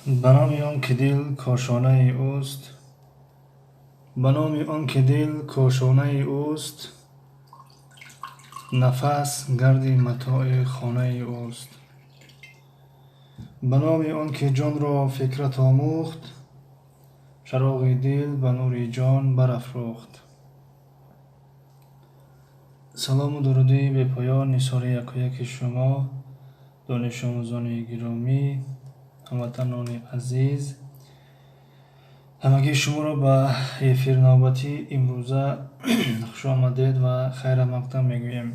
Ба номи он ки дил кошонаи ӯст, ба номи он ки дил кошонаи ӯст, нафас гарди матои хонаи ӯст. Ба номи он ки ҷонро фикрат омӯхт, чароғи дил ба нури ҷон барафрӯхт. Салому дуруди бепоён нисори якояки шумо, донишомӯзони гиромӣ, ҳамватанони азиз. Ҳамагии шуморо ба эфир навбатии имрӯза хушомадед ва хайрамақдам мегӯем.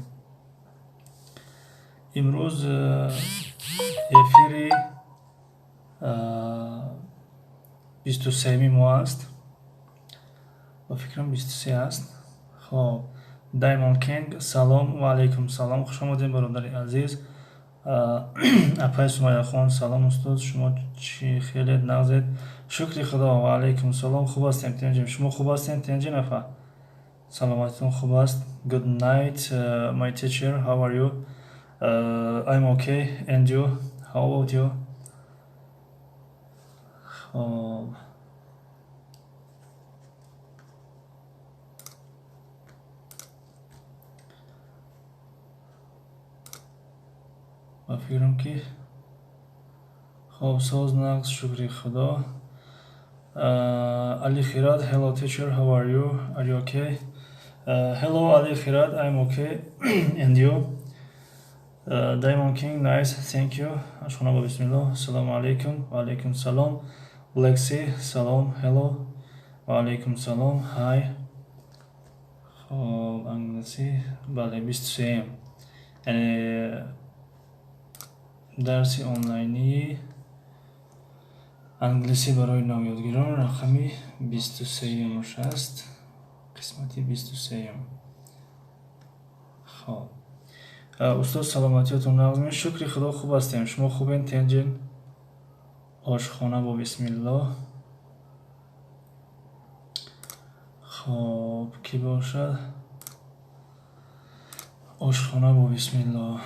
Имрӯз эфири 23-ми мо аст. Ба фикрам 23 аст. Хоб, Diamond King, салом ва алайкум салом. Хушомадед, бародари азиз. Апай Сумайяхон, салом устод, шумо чӣ хеле нағзед? Шукри Худо, ва алайкум салом, хуб ҳастем, тинҷем. Шумо хуб ҳастем, тинҷин апа? Саломатитон хуб аст? Good night, my teacher, how are you? I'm okay, and you? How about you? Хоб. Ба фикрам ки хоб соз нағз, шукри Худо. Али Хират, hello teacher, how are you? Are you okay? Hello Ali Khirat, I'm okay. And you? Diamond King, nice, thank you. Ашхона ба бисмиллоҳ. Ассалому алайкум. Ва алайкум салом. Black Sea, салом, hello. Ва алайкум салом, hi. Хоб, англисӣ, бале, 23-м. Яъне дарси онлайнии англисӣ барои навёдгирон рақами 23-юмаш аст. Қисмати 23-юм. Хоб. Устод, саломатиётон нағз? Шукри Худо, хуб ҳастем. Шумо хубен, тинҷин? Ошхона бо бисмиллоҳ. Хоб, кӣ бошад? Ошхона бо бисмиллоҳ.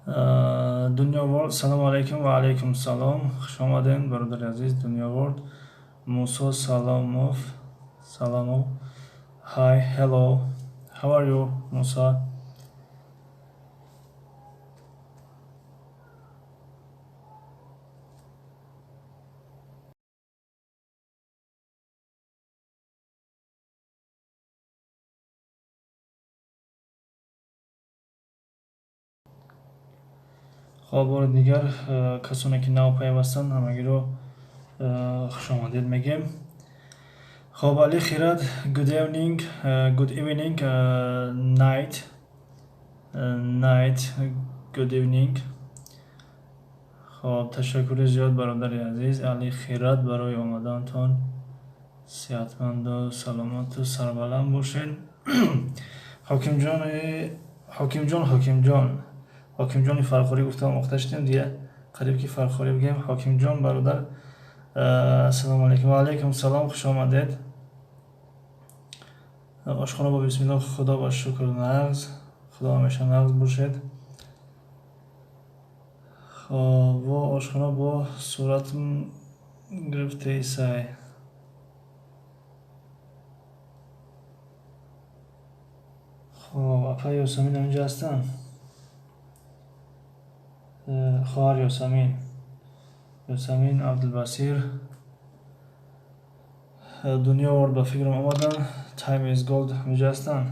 Дунё World, салому алайкум ва алайкум салом. Хуш омадем, бародари азиз, Дунё World. Мусо Саломов, Саломов. Hi, hello. How are you, Musa? Хоб, бори дигар касоне ки нав пайвастанд, ҳамагиро хушомадед мегӯем. Хоб, Али Хират, good evening, good evening, night, night, good evening. Хоб, ташаккури зиёд, бародари азиз Али Хират, барои омадантон. Сеҳатманду саломату сарбаланд бошед. Ҳокимҷони, Ҳокимҷон, Ҳокимҷон, Ҳокимҷони Фархорӣ гуфтам, омӯхта шудем дия, қариб ки Фархорӣ бигем. Ҳокимҷон бародар, ассалому алайкум. Ва алайкум салом, хуш омадед. Ошхона бо бисмиллоҳ, Худо ба шукр нағз, Худо ҳамеша нағз бошед. Хоб, во ошхона бо суратм гирифтаи сай. Хоб, апа Ёсамин ҳаминҷа ҳастанд? Хоҳар Ёсамин, Ёсамин Абдулбасир. Дунё World, ба фикрам омаданд. Time is gold ҳаминҷа ҳастанд?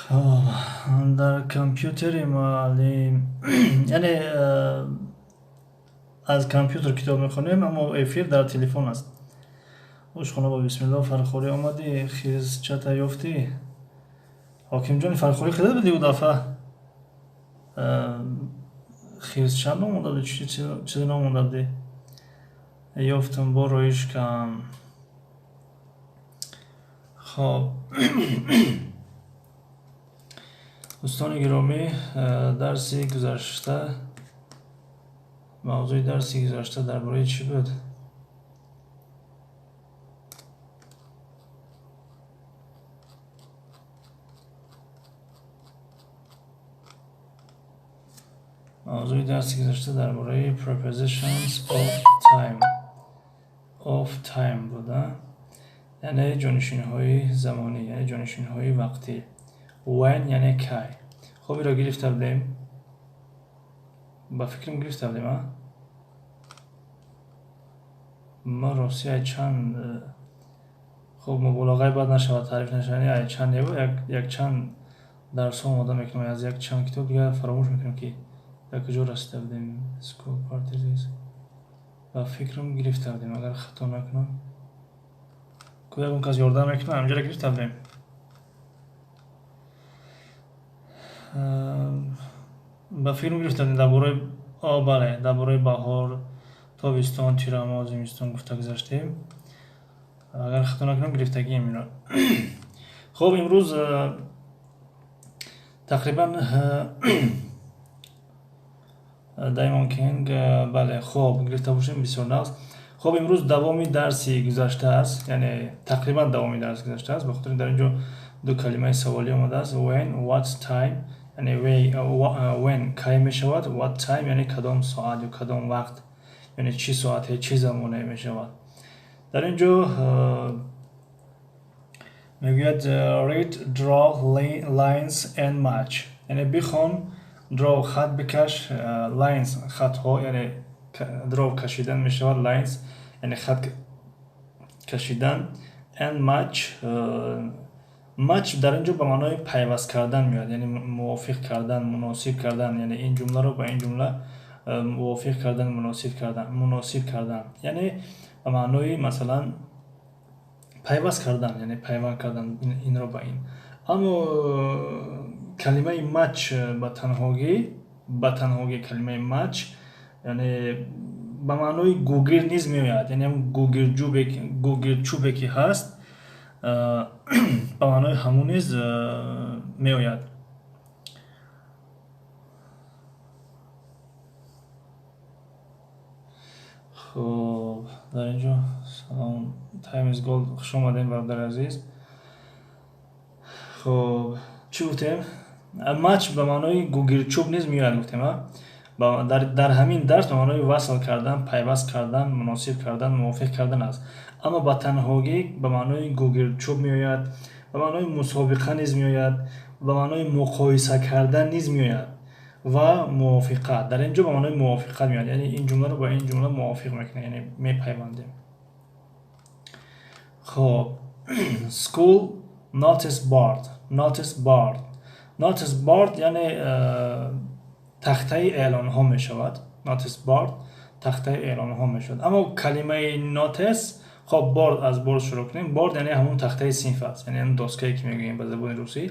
Хоб, дар компютери муаллим, яъне аз компютер китоб мехонем, аммо эфир дар телефон аст. Ошхона бо бисмиллоҳ, Фархорӣ омадӣ, хирсчата ёфтӣ? Ҳокимҷони Фархорӣ хеле будӣ ӯ дафъа. Хирсча номонда будӣ, чизе номонда будӣ? Ёфтам, бо роиш кам. Хоб. Дӯстони гиромӣ, дарси гузашта, мавзӯи дарси гузашта дар бораи чӣ буд? Мавзӯи дарси гузашта дар бораи prepositions of time, of time буд, яъне ҷонишинҳои замонӣ, яъне ҷонишинҳои вақтӣ. When яъне кай. Хоб, иро гирифта будем, ба фикрам гирифта будем. А ма рости ай чанд, хоб, муболағаи бад нашавад, таъриф нашавад, ай чанд якчанд дарсҳо омода мекунам аз якчанд китоб, дигар фаромӯш мекунам, ки дар куҷо расида будем. School parties, ба фикрам гирифта будем, агар хато накунам. Ку ягон кас ёрдам мекунад? Ҳамҷоро гирифта будем, ба фикрам гирифта будем дар бораи, бале, дар бораи баҳор, тобистон, тирамоҳ, зимистон гуфта гузаштем. Агар хато накунам, гирифтагием инро. Хоб, имрӯз тақрибан Даймон Кинг, бале, хоб, гирифта бошем, бисёр нағз. Хоб, имрӯз давоми дарси гузашта аст, яъне тақрибан давоми дарси гузашта аст, ба хотири дар ин ҷо ду калимаи саволӣ омадааст: when, what time. Яъне when кай мешавад, what time яъне кадом соат ё кадом вақт, яъне чӣ соате, чӣ замоне мешавад. Дар ин ҷо мегӯяд: read, draw lines and match, яъне бихон, draw хат бикаш, lines хатҳо, яъне draw кашидан мешавад, lines яъне хат кашидан, and match. Match дар ин ҷо ба маънои пайваст кардан меояд, яъне мувофиқ кардан, муносиб кардан, яъне ин ҷумларо ба ин ҷумла мувофиқ кардан, муносиб кардан, яъне ба маънои масалан пайваст кардан, яъне пайванд кардан инро ба ин. Аммо калимаи match ба танҳогӣ калимаи match яъне ба маънои гугирд низ меояд, яъне гугирдчӯбе ки ҳаст, ба маънои ҳамун низ меояд. Хуб, дар ин ҷо салом, Time is Gold, хуш омадем, бародари азиз. Хуб, чӣ гуфтем? Match ба маънои гугирдчӯб низ меояд, гуфтем. Дар ҳамин дарс ба маънои васл кардан, пайваст кардан, муносиб кардан, мувофиқ кардан аст, аммо ба танҳогӣ ба маънои гугирдчӯб меояд, ба маънои мусобиқа низ меояд, ба маънои муқоиса кардан низ меояд ва мувофиқат. Дар ин ҷо ба маънои мувофиқат меояд, яъне ин ҷумларо ба ин ҷумла мувофиқ мекунем, яъне мепайвандем. Хоб, school notice board, notice board, notice board яъне тахтаи эълонҳо мешавад. Notice board тахтаи эълонҳо мешавад. Аммо калимаи notice, хоб, board, аз board шурӯъ кунем. Board яъне ҳамун тахтаи синф аст, яъне ҳамун доскае ки мегӯем ба забони русӣ,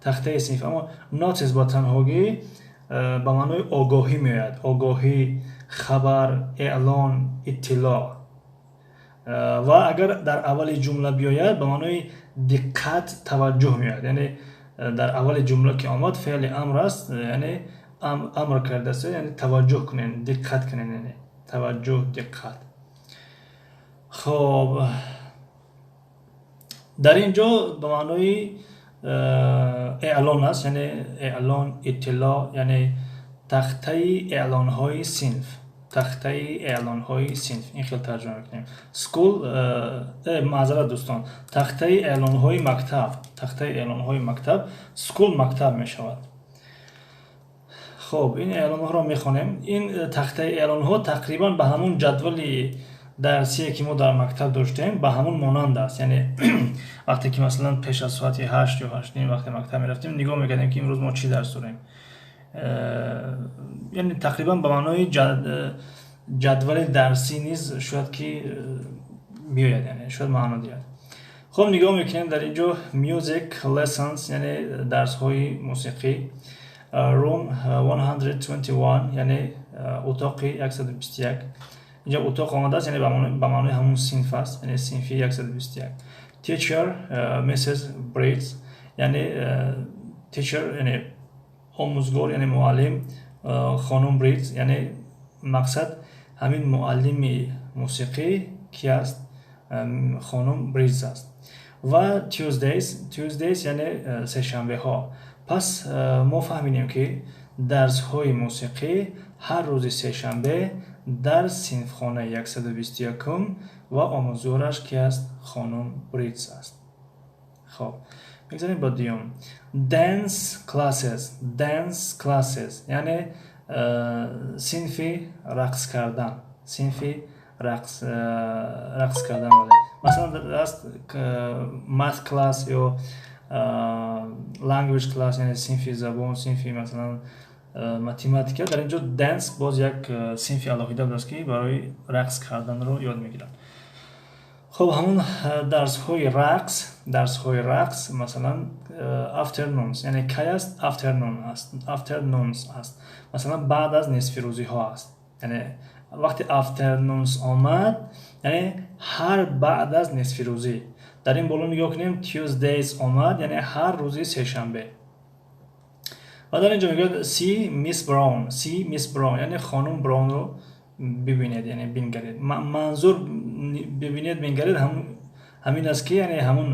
тахтаи синф. Аммо notice ба танҳогӣ ба маънои огоҳӣ меояд: огоҳӣ, хабар, эълон, иттилоъ. Ва агар дар аввали ҷумла биёяд, ба маънои диққат, таваҷҷӯҳ меояд. Яъне дар аввали ҷумла ки омад, феъли амр аст, яъне амр кардааст, яъне таваҷҷӯҳ кунед, диққат кунед, яъне таваҷҷӯҳ, диққат. Хоб, дар ин ҷо ба маънои эълон аст, яъне эълон, иттилоъ, яъне тахтаи эълонҳои синф, тахтаи эълонҳои синф, ин хел тарҷума мекунем. School, маъзарат, дӯстон, тахтаи эълонҳои мактаб, тахтаи эълонҳои мактаб. School мактаб мешавад. Хоб, ин эълонҳоро мехонем. Ин тахтаи эълонҳо тақрибан ба ҳамун ҷадвали дарсие, ки мо дар мактаб доштем, ба ҳамун монанд аст. Яъне вақте ки масалан пеш аз соати 8 ё 8:30 вақте мактаб мерафтем, нигоҳ мекардем, ки имрӯз мо чӣ дарс дорем. Яъне тақрибан ба маънои ҷадвали дарсӣ низ шояд ки биёяд, яъне шояд маъно диҳад. Хуб, нигоҳ мекунем дар ин ҷо: music lessons, яъне дарсҳои мусиқӣ, room 121, яъне утоқи 121. Инҷа утоқ омадааст, яъне ба маънои ҳамун синф аст, яъне синфи 121. Teacher Mrs. Briggs, яъне teacher, яъне Омӯзгор, яъне муаллим, хонум Бридз, яъне мақсад ҳамин муаллими мусиқӣ ки аст, хонум Бридз аст. Ва Tuesdays, Tuesdays яъне сешанбеҳо. Пас мо фаҳмидем, ки дарсҳои мусиқӣ ҳар рӯзи сешанбе дар синфхонаи 121 ва омӯзгораш ки аст, хонум Бридз аст. Хоб, мегзарем ба дуюм. Dance classes, dance classes, яъне синфи рақс кардан, синфи рақс кардан. Вале масалан аст math class ё language class, яъне синфи забон, синфи масалан математика. Дар ин ҷо dance боз як синфи алоҳида будааст, ки барои рақс карданро ёд мегиранд. Хоб, ҳамон дарсҳои рақс, дарсҳои рақс масалан afternoons, яъне кай аст? Afternoon аст, afternoons аст, масалан баъд аз нисфирӯзиҳо аст. Яъне вақте afternoons омад, яъне ҳар баъд аз нисфирӯзӣ. Дар ин боло нигоҳ кунем, Tuesdays омад, яъне ҳар рӯзи сешанбе. Ва дар ин ҷо мегӯяд: "See Miss Brown", "see Miss Brown", яъне хонум Браунро бибинед, яъне бингаред. Манзур бибинед, бингаред ҳамин аст, ки яъне ҳамун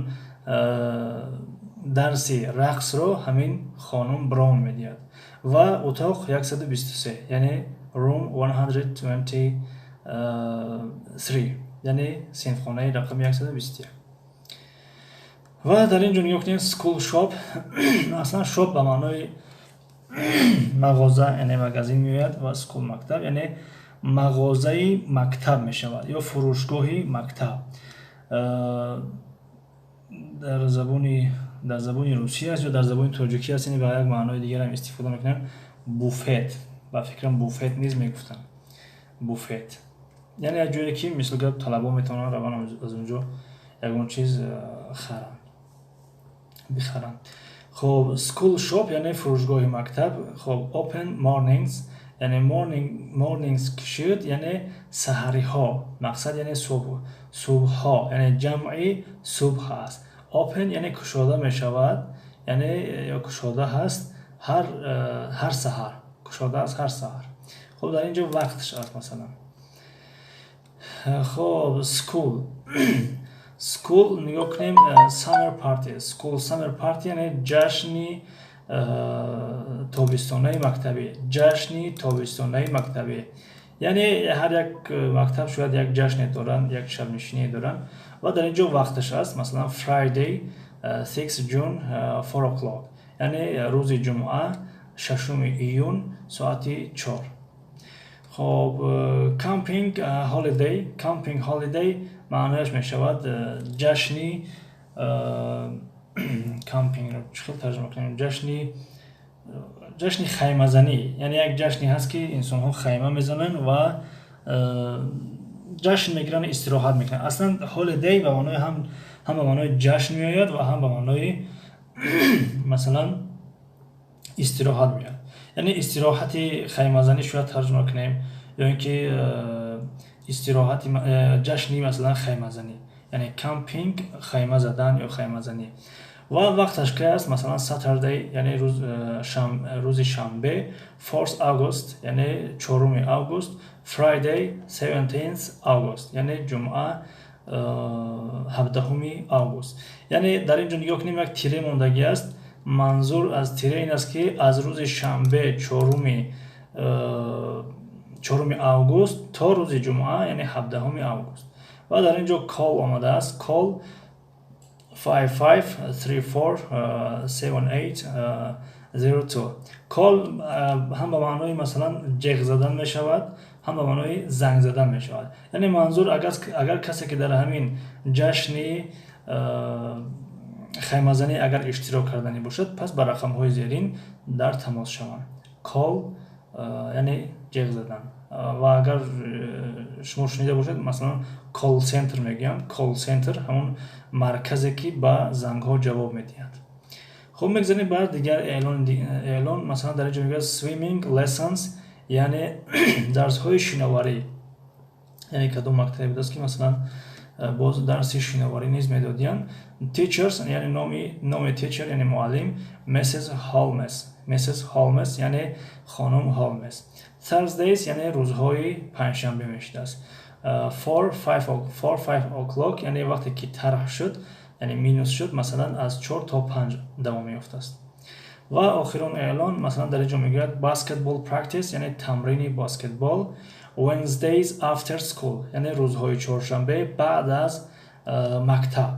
дарси рақсро ҳамин хонум Браун медиҳад. Ва утоқ 123, яъне room 123, яъне синфхонаи рақами 121. Ва дар ин ҷо нигоҳ кунем, school shop. Аслан shop ба маънои мағоза, яъне магазин меояд ва school мактаб, яъне мағозаи мактаб мешавад ё фурӯшгоҳи мактаб. Дар забони русӣ аст ё дар забони тоҷикӣ аст, яъне ба як маънои дигарам истифода мекунем, буфет. Ба фикрам, буфет низ мегуфтанд. Буфет яъне як ҷое, ки мисол гап талабо метавонанд раванд, аз он ҷо ягон чиз харанд, бихаранд. Хоб, school shop яъне фурӯшгоҳи мактаб. Хоб, open mornings, яъне morning, mornings ки шуд, яъне саҳариҳо, мақсад яъне субҳ, субҳҳо, яъне ҷамъи субҳ аст. Open яъне кушода мешавад, яъне ё кушода ҳаст, ҳар саҳар кушода аст, ҳар саҳар. Хоб, дар ин ҷо вақташ аст масалан. Хоб, school нигоҳ кунем, summer party, school summer party, яъне ҷашни тобистонаи мактабӣ, ҷашни тобистонаи мактабӣ. Яъне ҳар як мактаб шояд як ҷашне доранд, як шабнишиние доранд. Ва дар ин ҷо вақташ аст, масалан Friday, 6 June, 4 o'clock, яъне рӯзи ҷумъа, 6 июн, соати 4. Хоб, camping holiday, camping holiday маънояш мешавад ҷашни кампингро чӣ хел тарҷума кунем? Ҷашни хаймазанӣ, яъне як ҷашне ҳаст, ки инсонҳо хайма мезананд ва ҷашн мегиранд, истироҳат мекунанд. Аслан holiday ба маънои ҳам ба маънои ҷашн меояд ва ҳам ба маънои масалан истироҳат меояд. Яъне истироҳати хаймазанӣ шояд тарҷума кунем ё ин ки истироҳати ҷашни масалан хаймазанӣ, яъне camping хайма задан ё хаймазанӣ. Ва вақташ кай аст? Масалан Saturday, яъне рӯзи шанбе, 4 August, яъне 4 август, Friday, 17 August, яъне ҷумъа, 17 август. Яъне дар ин ҷо нигоҳ кунем, як тире мондагӣ аст. Манзур аз тире ин аст, ки аз рӯзи шанбе, 4 август то рӯзи ҷумъа, яъне 17 август. Ва дар ин ҷо call омадааст: call 55347802. Call ҳам ба маънои масалан ҷеғ задан мешавад, ҳам ба маънои занг задан мешавад. Яъне манзур, агар касе ки дар ҳамин ҷашни хаймазанӣ агар иштирок карданӣ бошад, пас ба рақамҳои зерин дар тамос шаванд. Call яъне ҷеғ задан. Ва агар шумо шунида бошед, масалан call center мегӯянд. Call center ҳамон марказе, ки ба зангҳо ҷавоб медиҳад. Хуб, мегзарем ба дигар эълон. Масалан, дар ин ҷо мегӯяд swimming lessons, яъне дарсҳои шиноварӣ. Яъне кадом мактабе будааст, ки масалан Боз дарси шиноварӣ низ медодиянд. Teachers, яъне номи teacher, яъне муаллим, Mrs. Holmes, Mrs. Holmes, яъне хонум Holmes. Thursdays, яъне рӯзҳои панҷшанбе мешудааст. 4-5 o'clock, яъне вақте ки тарҳ шуд, яъне минус шуд, масалан аз 4 то 5 давом меёфтааст. Ва охирон эълон, масалан дар инҷо мегӯяд basketball practice, яъне тамрини баскетбол, Wednesdays after school, яъне рӯзҳои чоршанбе баъд аз мактаб.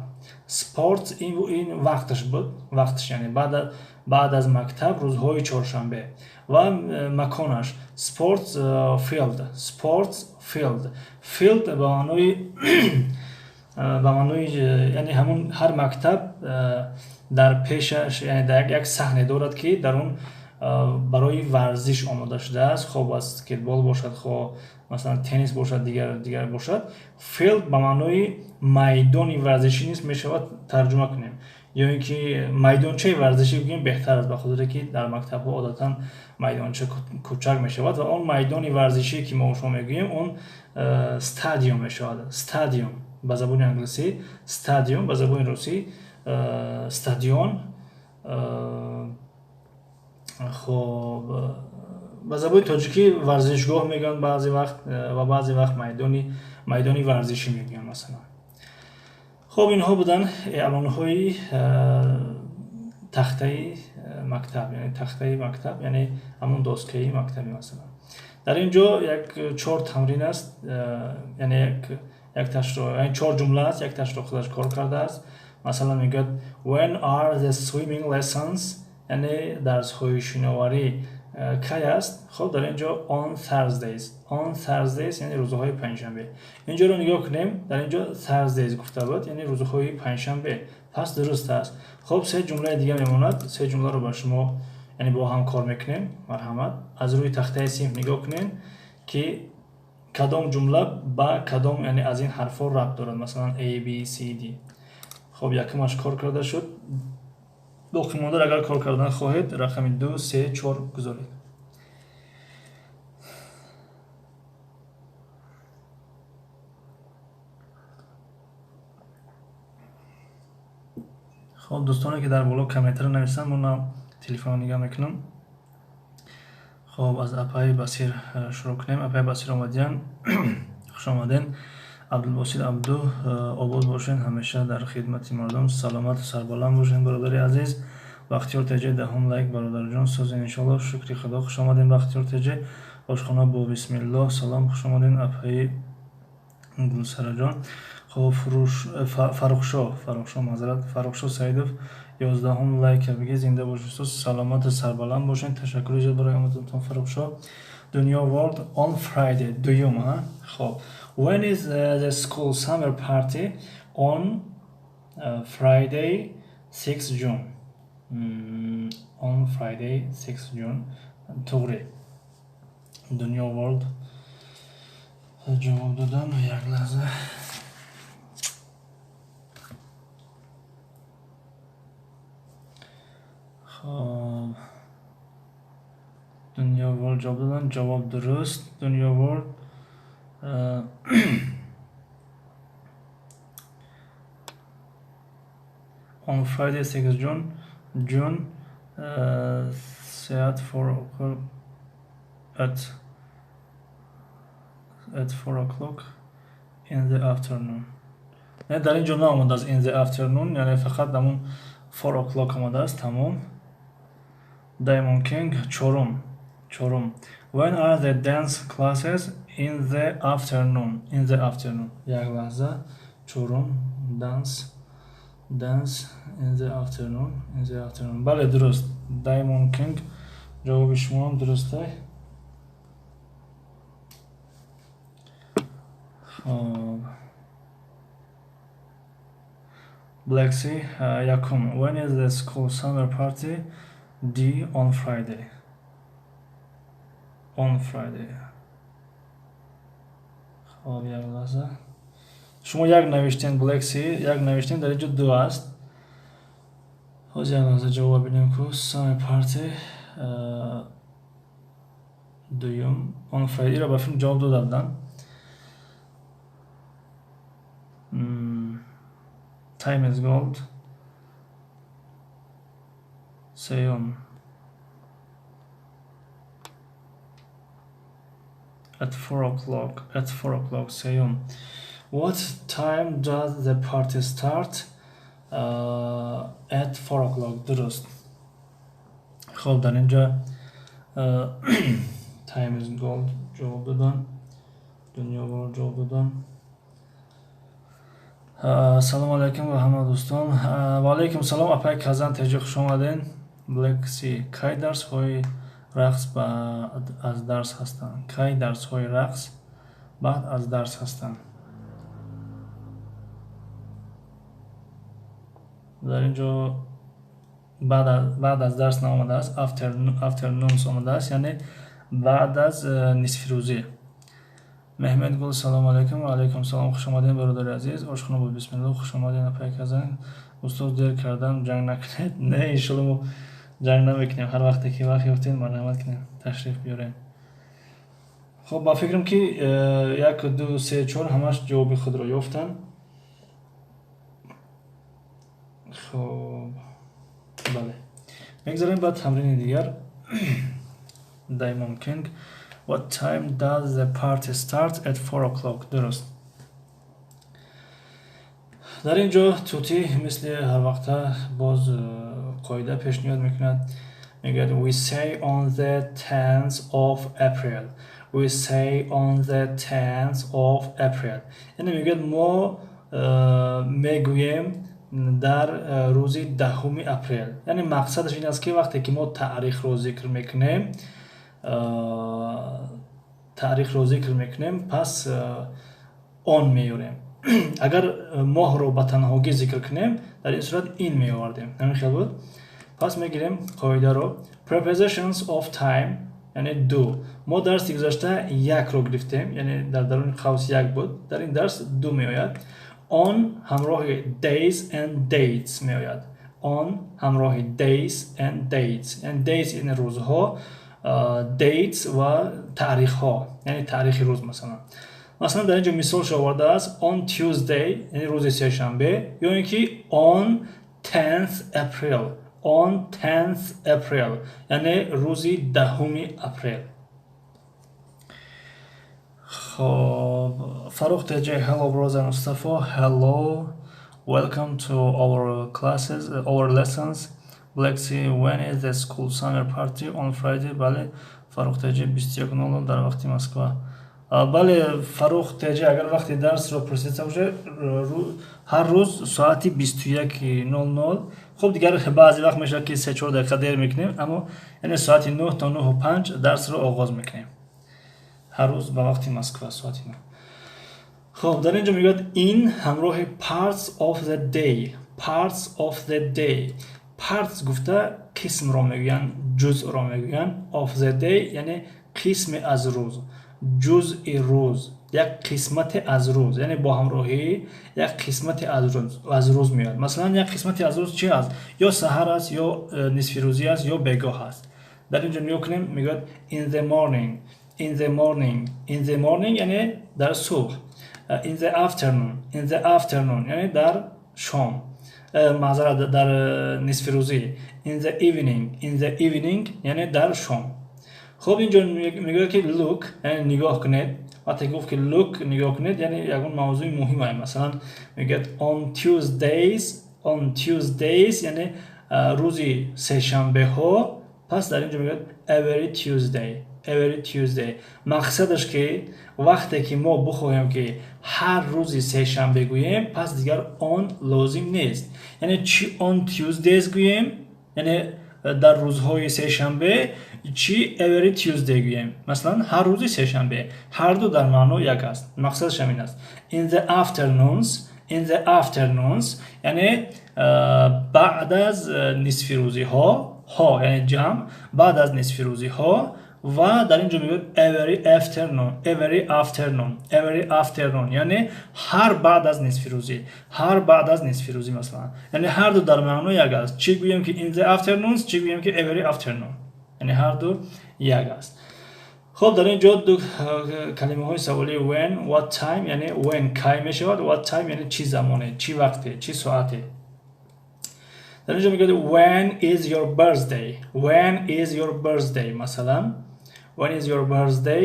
Спорт ин вақташ буд, вақташ, яъне баъд аз мактаб рӯзҳои чоршанбе. Ва маконаш sports field, sports field. Field ба маънои яъне ҳамун ҳар мактаб дар пешаш, яъне дар як саҳне дорад, ки дар он барои варзиш омода шудааст, хоб баскетбол бошад, хо масалан теннис бошад, дигар бошад. Field ба маънои майдони варзишӣ низ мешавад тарҷума кунем, ё ин ки майдончаи варзишӣ бигӯем беҳтар аст, ба хотире ки дар мактабҳо одатан майдонча кӯчак мешавад ва он майдони варзишие ки мо шумо мегӯем, он stadium мешавад. Stadium ба забони англисӣ stadium, ба забони русӣ стадион, хоб ба забони тоҷикӣ варзишгоҳ мегӯянд баъзе вақт ва баъзе вақт майдони варзишӣ мегӯянд масалан. Хоб, инҳо буданд эълонҳои тахтаи мактаб, яъне тахтаи мактаб, яъне ҳамон доскаи мактабӣ. Масалан, дар ин ҷо як чор тамрин аст, яъне якташро, яъне чор ҷумла аст, якташро худаш кор кардааст. Масалан мегӯяд: "When are the swimming lessons?" Яъне дарсҳои шиноварӣ кай аст? Хоб, дар ин ҷо on Thursdays, on Thursdays, яъне рӯзҳои панҷшанбе. Инҷоро нигоҳ кунем, дар ин ҷо Thursdays гуфта буд, яъне рӯзҳои панҷшанбе, пас дуруст аст. Хоб, се ҷумлаи дига мемонад, се ҷумларо ба шумо, яъне бо ҳам кор мекунем. Марҳамат, аз рӯи тахтаи синф нигоҳ кунем, ки кадом ҷумла ба кадом, яъне аз ин ҳарфҳо рабт дорад, масалан A, B, C, D. Хоб, якумаш кор карда шуд, боқимондаро агар кор кардан хоҳед, рақами ду, се, чор гузоред. Хоб, дӯстоне ки дар боло комментаро нависанд, мо телефонро нигоҳ мекунам. Хоб, аз апаи Басир шурӯъ кунем. Апаи Басир омадиян, хуш омаден. Абдулбосир Абду, обод бошен, ҳамеша дар хидмати мардум, саломату сарбаланд бошен, бародари азиз. Бахтиёр Теҷе, 10-ум лайк, бародарҷон, созен иншоалло, шукри Худо. Хуш омадем, Бахтиёр Теҷе. Ошхона бо бисмиллоҳ, салом, хуш омадем, апаи Гулсараҷон. Хоб, Фаррухшо, Фаррухшо, маъзарат, Фаррухшо Саидов, 11-ум лайк бигӣ, зинда бошед, устоз, саломату сарбаланд бошед. Ташаккури зиёд барои омадатон, Фаррухшо. Дунё World, on Friday, дуюм. Хоб, when is the school summer party? On Friday 6 June. On Friday 6 June, туғри. Дунё World ҷавоб додам. Як лаҳза. Хоб, Дунё World ҷавоб доданд, ҷавоб дуруст. Дунё World, on Friday 6 June, at 4 o'clock, at 4 o'clock in the afternoon. Не, дар ин ҷо наомадааст in the afternoon, яъне фақат ҳамун 4 o'clock омадааст, тамом. Diamond King, чорум, чорум. When are the dance classes? In the afternoon, in the afternoon. Як лаҳза, чорум, dance in the afternoon, in the afternoon. Бале, дуруст, Diamond King, ҷавоби шумоам дурустай. Хоб, Black Sea, якум. When is the school summer party? D, on Friday, on Friday. Хоб, як лаҳза, шумо як навиштен, Black Sea як навиштен, дар инҷо ду аст. Ҳозир, як лаҳза, ҷавоб бинем ку. Summer party, дуюм, on Friday ро ба филм ҷавоб дода буданд. Time is gold. Сеюм. At 4 o'clock. At 4 o'clock. Сеюм. What time does the party start? At 4 o'clock. Дуруст. Хоб, дар инҷа time is gold ҷавоб додан. Дунёвор ҷавоб додан. Салом алайкум ва ҳама дӯстон. Ва алайкум салом, апай Казан теҷи, хуш омаден. Black Sea. Кай дарсҳои рақс баъд аз дарс ҳастанд? Кай дарсҳои рақс баъд аз дарс ҳастанд? Дар ин ҷо баъд аз дарс наомадааст, afternoons омадааст, яъне баъд аз нисфирӯзӣ. Меҳмедгул, салом алайкум. Ва алайкум салом, хуш омадем, бародари азиз. Ошхона бо бисмилло, хуш омадем, апай Казан. Устоз, дер кардам, ҷанг накунед. Не, иншолло, мо ҷанг намекунем. Ҳар вақте ки вақт ёфтем, марҳамат кунем, ташриф биёрем. Хоб, ба фикрам, ки як, ду, се, чор ҳамаш ҷавоби худро ёфтанд. Хоб, бале, мегзарем ба тамрини дигар. Diamond King. What time does the party start? At 4 o'clock. Дуруст. Дар ин ҷо тути мисли ҳарвақта боз қоида пешниҳод мекунад. Мегӯяд: We say on the 10th of April. We say on the 10th of April. Яъне мегӯяд, мо мегӯем дар рӯзи 10-уми апрел. Яъне мақсадаш ин аст, ки вақте ки мо таърихро зикр мекунем, пас on меёрем. Агар моҳро ба танҳогӣ зикр кунем, дар ин сурат in меовардем. Ҳамин хел буд. Пас мегирем қоидаро: prepositions of time, яъне ду. Мо дарси гузашта якро гирифтем, яъне дар даруни қавс як буд. Дар ин дарс ду меояд. On ҳамроҳи days and dates меояд. On ҳамроҳи days and dates, яъне days яъне рӯзҳо, dates ва таърихҳо, яъне таърихи рӯз. Масалан, дар ин ҷо мисолшо овардааст: on Tuesday, яъне рӯзи сешанбе, ё ин ки on 10th April, on 10th April, яъне рӯзи 10-уми апрел. Хоб, Фарух TJ, hello brother Mustafa, hello, welcome to our classes, our lessons. Black Sea, when is the school summer party? On Friday. Бале, Фарух TJ, 21:00 дар вақти Москва. Бале, Фарух TJ, агар вақти дарсро пурсида бошед, ҳар рӯз соати 21:00. Хуб, дигар баъзе вақт мешавад, ки 3-4 дақиқа дер мекунем, аммо яъне соати 9 то 9:05 дарсро оғоз мекунем. Ҳар рӯз ба вақти Москва соати 9. Хоб, дар ин ҷо мегӯяд: in ҳамроҳи parts of the day. Parts of the day. Parts гуфта қисмро мегӯянд, ҷузъро мегӯянд. Of the day яъне қисме аз рӯз, ҷузъи рӯз, як қисмате аз рӯз, яъне бо ҳамроҳӣ як қисмате аз рӯз меояд. Масалан, як қисмате аз рӯз чи аст? Ё саҳар аст, ё нисфирӯзӣ аст, ё бегоҳ аст. Дар ин ҷо нигоҳ кунем, мегӯяд: in the morning, in the morning, in the morning яъне дар субҳ, in the afternoon, in the afternoon яъне дар шом, маъзарат, дар нисфирӯзӣ, in the evening, in the evening яъне дар шом. Хуб, инҷо мегӯяд, ки look, яъне нигоҳ кунед. Вақте гуфт, ки look, нигоҳ кунед, яъне ягон мавзӯи муҳим ае. Масалан, мегӯяд on Tuesdays, on Tuesdays яъне рӯзи сешанбеҳо. Пас дар инҷо мегӯяд every Tuesday, every Tuesday. Мақсадаш, ки вақте ки мо бихоҳем, ки ҳар рӯзи сешанбе гӯем, пас дигар on лозим нест. Яъне чи on Tuesdays гӯем, яъне дар рӯзҳои сешанбе, чи every Tuesday гӯем, масалан, ҳар рӯзи сешанбе, ҳар ду дар маъно як аст. Мақсадаш ҳамин аст. In the afternoons, in the afternoons яъне баъд аз нисфирӯзиҳо, ҳо яъне ҷамъ, баъд аз нисфирӯзиҳо. Ва дар ин ҷо мегӯяд every afternoon, every afternoon, every afternoon яъне ҳар баъд аз нисфирӯзӣ, ҳар баъд аз нисфирӯзӣ. Масалан, яъне ҳар ду дар маъно як аст: чӣ гӯем, ки in the afternoons, чӣ гӯем, ки every afternoon, яъне ҳар ду як аст. Хуб. Хоб, дар ин ҷо ду калимаҳои саволии when, what time, яъне when кай мешавад, what time яъне чӣ замоне, чӣ вақте, чӣ соате. Дар ин ҷо мегӯяд when is your birthday? When is your birthday? Масалан, when is your birthday?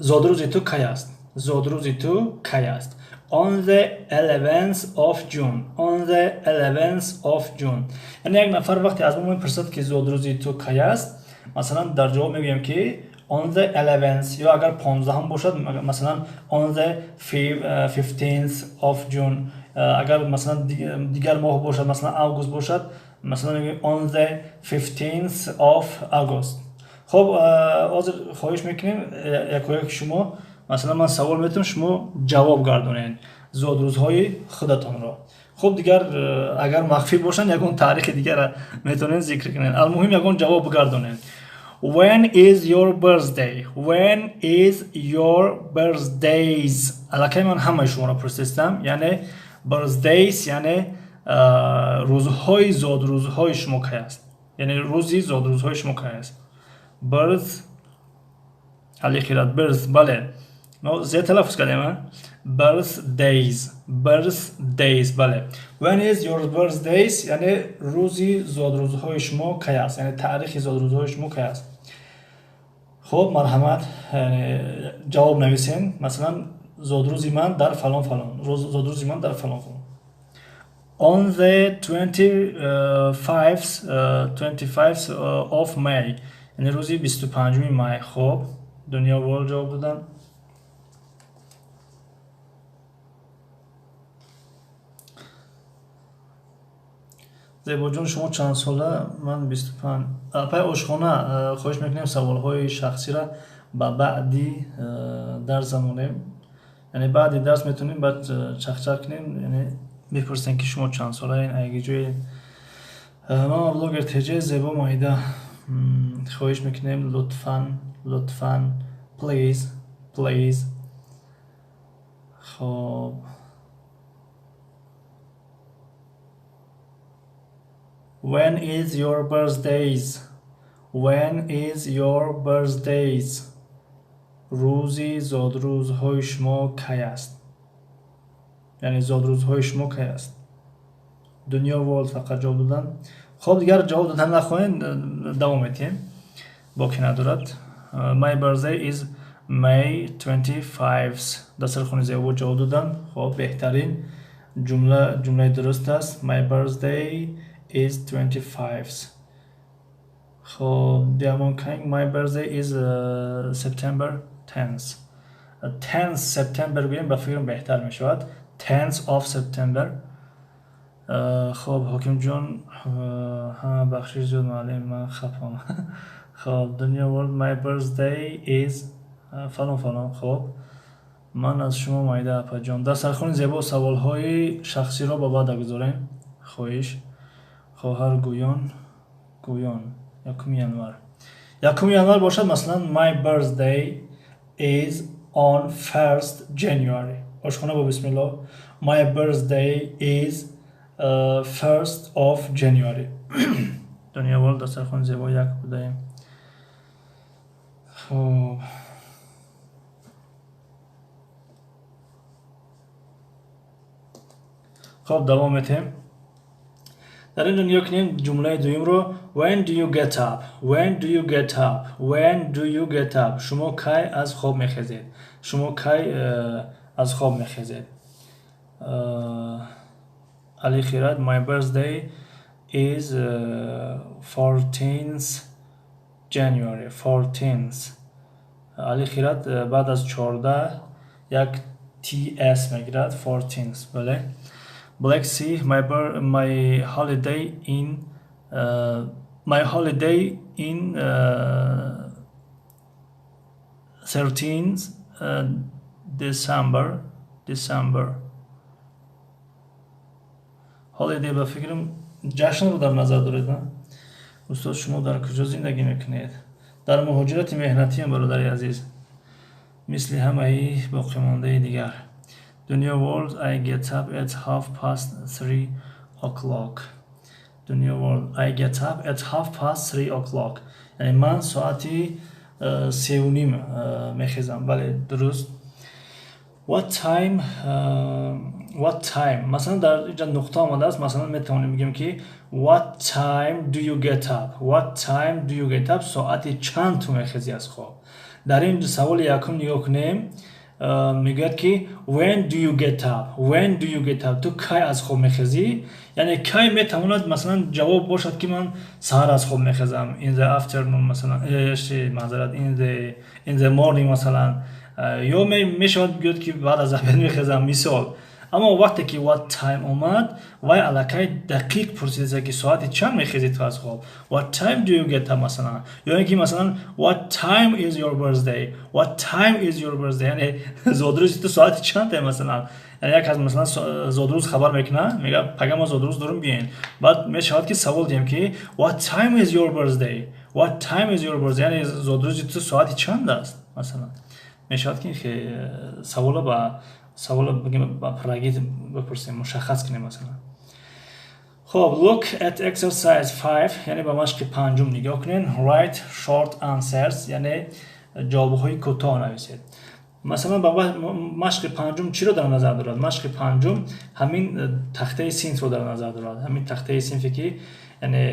Зодрӯзи ту кай аст? Зодрӯзи ту кай аст? On the 11th of June. On the 11th of June. Яъне як нафар вақте аз мо мепурсад, ки зодрӯзи ту кай аст, масалан, дар ҷавоб мегӯем, ки on the 11th, ё агар 15-ум бошад, масалан, on the 15th of June. Агар, масалан, дигар моҳ бошад, масалан, август бошад, масалан, мегӯем on the 15th of August. Хоб, ҳозир хоҳиш мекунем якояки шумо, масалан, ман савол метавонам, шумо ҷавоб гардонед зодрӯзҳои худатонро. Хуб, дигар агар махфӣ бошанд, ягон таърихи дигара метавонед зикр кунед. Алмуҳим, ягон ҷавоб бигардонед. When is your birthday? When is your birthdays? Аллакай ман ҳамаи шуморо пурсистам, яъне birthdays, яъне рӯзҳои зодрӯзҳои шумо кай аст? Яъне рӯзи зодрӯзҳои шумо кай аст? Birth, Алихират, birth, бале. Мо зиёд талаффуз кардем, а? Birthdays, birthdays, бале. When is your birthdays? Яъне рӯзи зодрӯзҳои шумо кай аст? Яъне таърихи зодрӯзҳои шумо кай аст? Хуб, марҳамат, ҷавоб нависен. Масалан, зодрӯзи ман дар фалон фалон, зодрӯзи ман дар фалон фалон. On the 25th of May, яъне рӯзи 25-уми май. Хуб, Дунё World ҷавоб доданд. Зебоҷон, шумо чанд сола? Ман 25. Апай ошхона, хоҳиш мекунем, саволҳои шахсиро ба баъди дарс замонем. Яъне баъди дарс метавонем баъд чахчах кунем, яъне мепурсем, ки шумо чанд солаен, айги ҷое. Мама блогер ТЖ, Зебо Моҳида, хоҳиш мекунем, лутфан, лутфан, please, please. Хоб, when is your birthdays? When is your birthdays? Рӯзи зодрӯзҳои шумо кай аст? Яъне зодрӯзҳои шумо кай аст? Дунё World фақат ҷавоб доданд. Хоб, дигар ҷавоб додан нахоҳем, давом медиҳем, боке надорад. My birthday is May 25. Дастархони зебо ҷавоб доданд. Хоб, беҳтарин ҷумла, ҷумлаи дуруст аст. My birthday is 25. Хоб, Diamond King, my birthday is September 10th. 10th September гӯем, ба фикрам, беҳтар мешавад. 10th of September. Хоб, Ҳокимҷон, ҳа, бахшиш зиёд, муаллим, ман хафам. Хоб, Дунё World, my birthday is фалон фалон. Хоб, ман аз шумо майда, апаҷон. Дастархони зебо, саволҳои шахсиро ба баъд гузорем, хоҳиш. Хоҳар Гӯён, Гӯён, 1 январ. 1 январ бошад, масалан, my birthday is on 1st January. Ошхона бо бисмилло, my birthday is 1st of January. Дунё World, дастархони зебо, як будаем. Хоб, хоб, давом метем. Дар ин ҷо нигоҳ кунем ҷумлаи дуюмро. When do you get up? When do you get up? When do you get up? Шумо кай аз хоб мехезед? Шумо кай аз хоб мехезед? Али Хират, my birthday is 14th January. 14th. Али Хират, баъд аз 14 як ts мегирад. 14th, бале. Black Sea, my holiday in 13th December. December. Holiday, ба фикрам, ҷашнро дар назар доред, на? Устод, шумо дар куҷо зиндагӣ мекунед? Дар муҳоҷирати меҳнатиам, бародари азиз, мисли ҳамаи боқимондаи дигар. Дунё World, I get up at 3:30 o'clock. Дунё World, I get up at 3:30 o'clock. Яъне ман соати 3:30 мехезам. Бале, дуруст. What time, what time, масалан, дар инҷа нуқта омадааст. Масалан, метавонем бигӯем, ки what time do you get up? What time do you get up? Соати чанд ту мехезӣ аз хоб? Дар ин саволи якум нигоҳ кунем, мегӯяд, ки when do you get up? When do you get up? Ту кай аз хоб мехезӣ? Яъне кай метавонад, масалан, ҷавоб бошад, ки ман саҳар аз хоб мехезам, in the afternoon, масалан, маъзарат, in the morning, масалан, ё мешавад бигӯяд, ки баъд аз обед мехезам, мисол. Аммо вақте ки what time омад, вай аллакай дақиқ пурсидааст, ки соати чанд мехезӣ ту аз хоб. What time do you get up, масалан, ё ин ки, масалан, what time is your birthday? What time is your birthday? Яъне зодрӯзи ту соати чанде, масалан. Яъне як аз, масалан, зодрӯз хабар мекунад, мегӯяд: «Пага мо зодрӯз дорем, биёен». Баъд мешавад, ки савол диҳем, ки what time is your birthday? What time is your birthday? Яъне зодрӯзи ту соати чанд аст, масалан. Мешавад, ки савола ба саволо бигем, ба пуррагӣ бипурсем, мушаххас кунем, масалан. Хоб, look at exercise 5, яъне ба машқи панҷум нигоҳ кунед. Write short answers, яъне ҷавобҳои кӯтоҳ нависед. Масалан, ба машқи панҷум чиро дар назар дорад? Машқи панҷум ҳамин тахтаи синфро дар назар дорад, ҳамин тахтаи синфе, ки яъне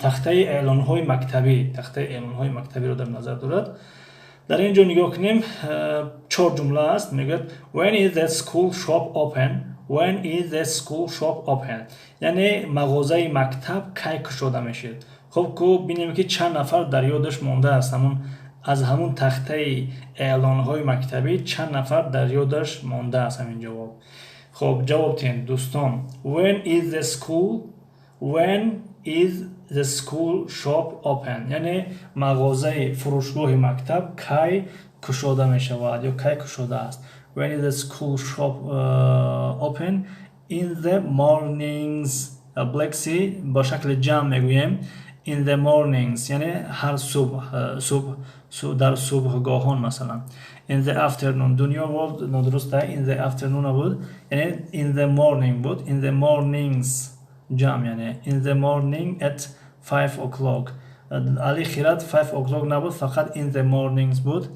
тахтаи эълонҳои мактабӣ, тахтаи эълонҳои мактабиро дар назар дорад. Дар ин ҷо нигоҳ кунем, чор ҷумла аст. Мегӯяд: when is the school shop open? When is the school shop open? Яъне мағозаи мактаб кай кушода мешавад? Хуб, ку бинем, ки чанд нафар дар ёдаш мондааст ҳамун, аз ҳамун тахтаи эълонҳои мактабӣ чанд нафар дар ёдаш мондааст ҳамин ҷавоб. Хуб, ҷавоб диҳем, дӯстон. When is the school shop open? Яъне мағозаи фурӯшгоҳи мактаб кай кушода мешавад ё кай кушода аст? When is the school shop open? In the mornings. Black Sea, ба шакли ҷамъ мегӯем, in the mornings, яъне ҳар субҳ, субҳ, дар субҳгоҳон, масалан. In the afternoon. Дунё World нодуруст, in the afternoon набуд, яъне in the morning буд, in the mornings ҷамъ, яъне in the morning at 5 o'clock. Али Хират, 5 o'clock набуд, фақат in the mornings буд.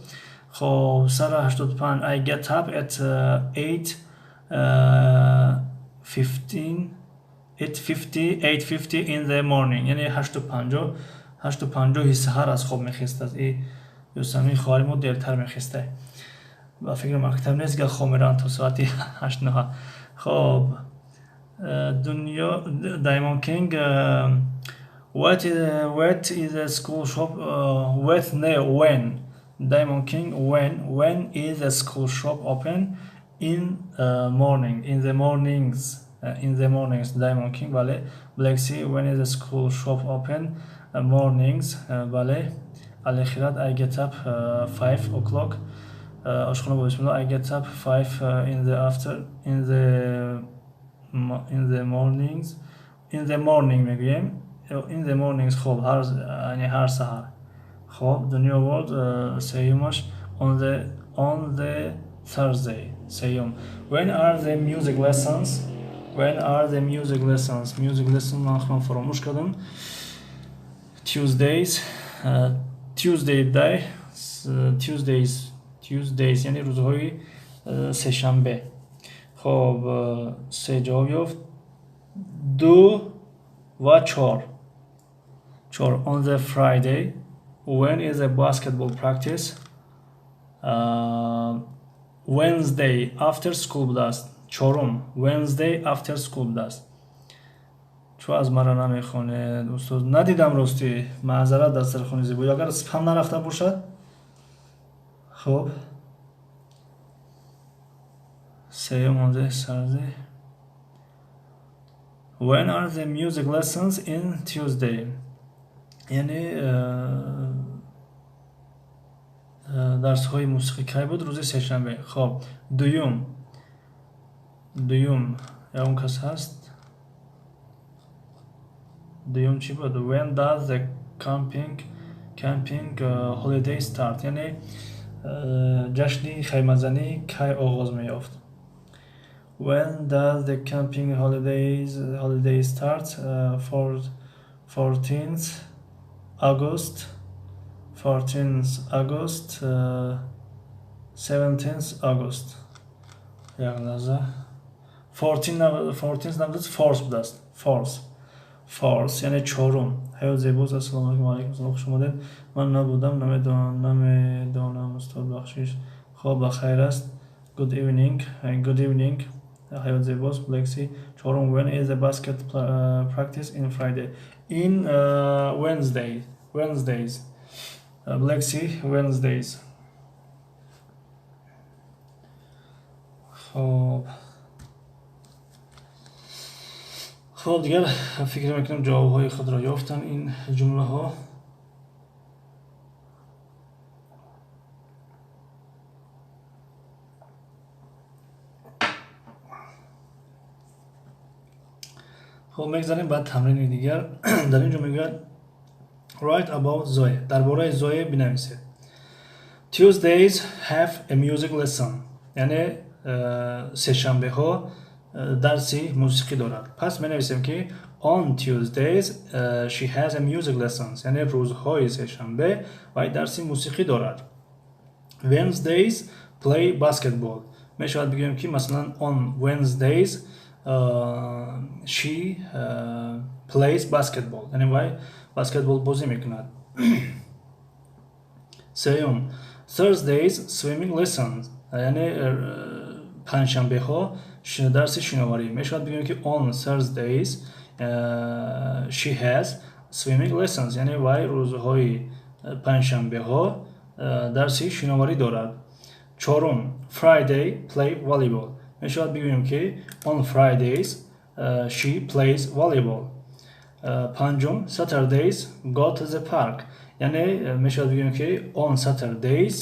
Хоб, сара 85, I get up at 8 15, 8:50, 8:50 in the morning, яъне 8:50, 8:50-и саҳар аз хоб мехестад. И Ёсамин хоҳари мо дертар мехеста, ба фикри мактаб нест, га хоб мераванд то соати 8-9. Хоб, дунё, Diamond King, what is a school shop, what, не, when. Diamond King, when is the school shop open? In morning, in the mornings, in the mornings. Diamond King, бале. Black Sea, when is the school shop open? Mornings, бале. Алихират, I get up 5 o'clock. Ошхона бо бисмилла, I get up 5 in the after in the mornings, in the morning мегӯем, in the mornings. Хоб, ҳар, яъне ҳар саҳар. Хоб, Дунё World, сеюмаш on the Thursday, сеюм. When are the music lessons? When are the music lessons? Music lesson ман худам фаромӯш кардам. Tuesdays, Tuesday day, Tuesdays, Tuesdays, яъне рӯзҳои сешанбе. Хоб, се ҷавоб ёфт, ду ва чор, чор. On the Friday. When is a basketball practice? Wednesday after school будааст. Чорум Wednesday after school будааст. Чӯ аз мара намехонед, устоз? Надидам, ростӣ, маъзарат. Дар сархони зебоӣ агар спам нарафта бошад. Хуб, сеюм on the Thursday. When are the music lessons? In Tuesday. Яъне дарсҳои мусиқӣ кай буд? Рӯзи сешанбе. Хоб, дуюм, дуюм ягон кас ҳаст? Дуюм чӣ буд? When does the camping holiday start? Яъне ҷашни хаймазанӣ кай оғоз меёфт? When does the camping holiday start? For 14th. August, 14th August, 17th August. Як лаҳза. 14 набудааст, fourth будааст. Fourth. Fourth, яъне чорум. Ҳаёт зебост. Ассалому алайкум, ва алайкум ассалом, хуш омадед. Ман набудам, намедонам, устод, бахшиш. Хоб, ба хайр аст. Good evening. Good evening. Ҳаёт зебост. Black Sea. Чорум. When is the basket practice in Friday? In Wednesday. Wednesdays. Black Sea Wednesdays. Хоб. Хоб, дигар фикр мекунам ҷавобҳои худро ёфтанд ин ҷумлаҳо. Хоб, мегзарем ба тамрини дигар. Дар ин ҷо мегӯяд write about Zoe. Дар бораи Зое бинависед. Tuesdays have a music lesson. Яъне сешанбеҳо дарси мусиқӣ дорад. Пас менависем ки on Tuesdays she has a music lessons. Яъне рӯзҳои сешанбе вай дарси мусиқӣ дорад. Wednesdays play basketball. Мешавад бигӯем ки масалан on Wednesdays she plays basketball. Яъне вай баскетбол бозӣ мекунад. Сеюм, Thursdays swimming lessons. Яъне панҷшанбеҳо дарси шиноварӣ. Мешавад бигӯем ки on Thursdays she has swimming lessons. Яъне вай рӯзҳои панҷшанбеҳо дарси шиноварӣ дорад. Чорум, Friday play volleyball. Мешавад бигӯем ки on Fridays she plays volleyball. Панҷум, Saturdays go to the park. Яъне мешавад бигӯем ки on Saturdays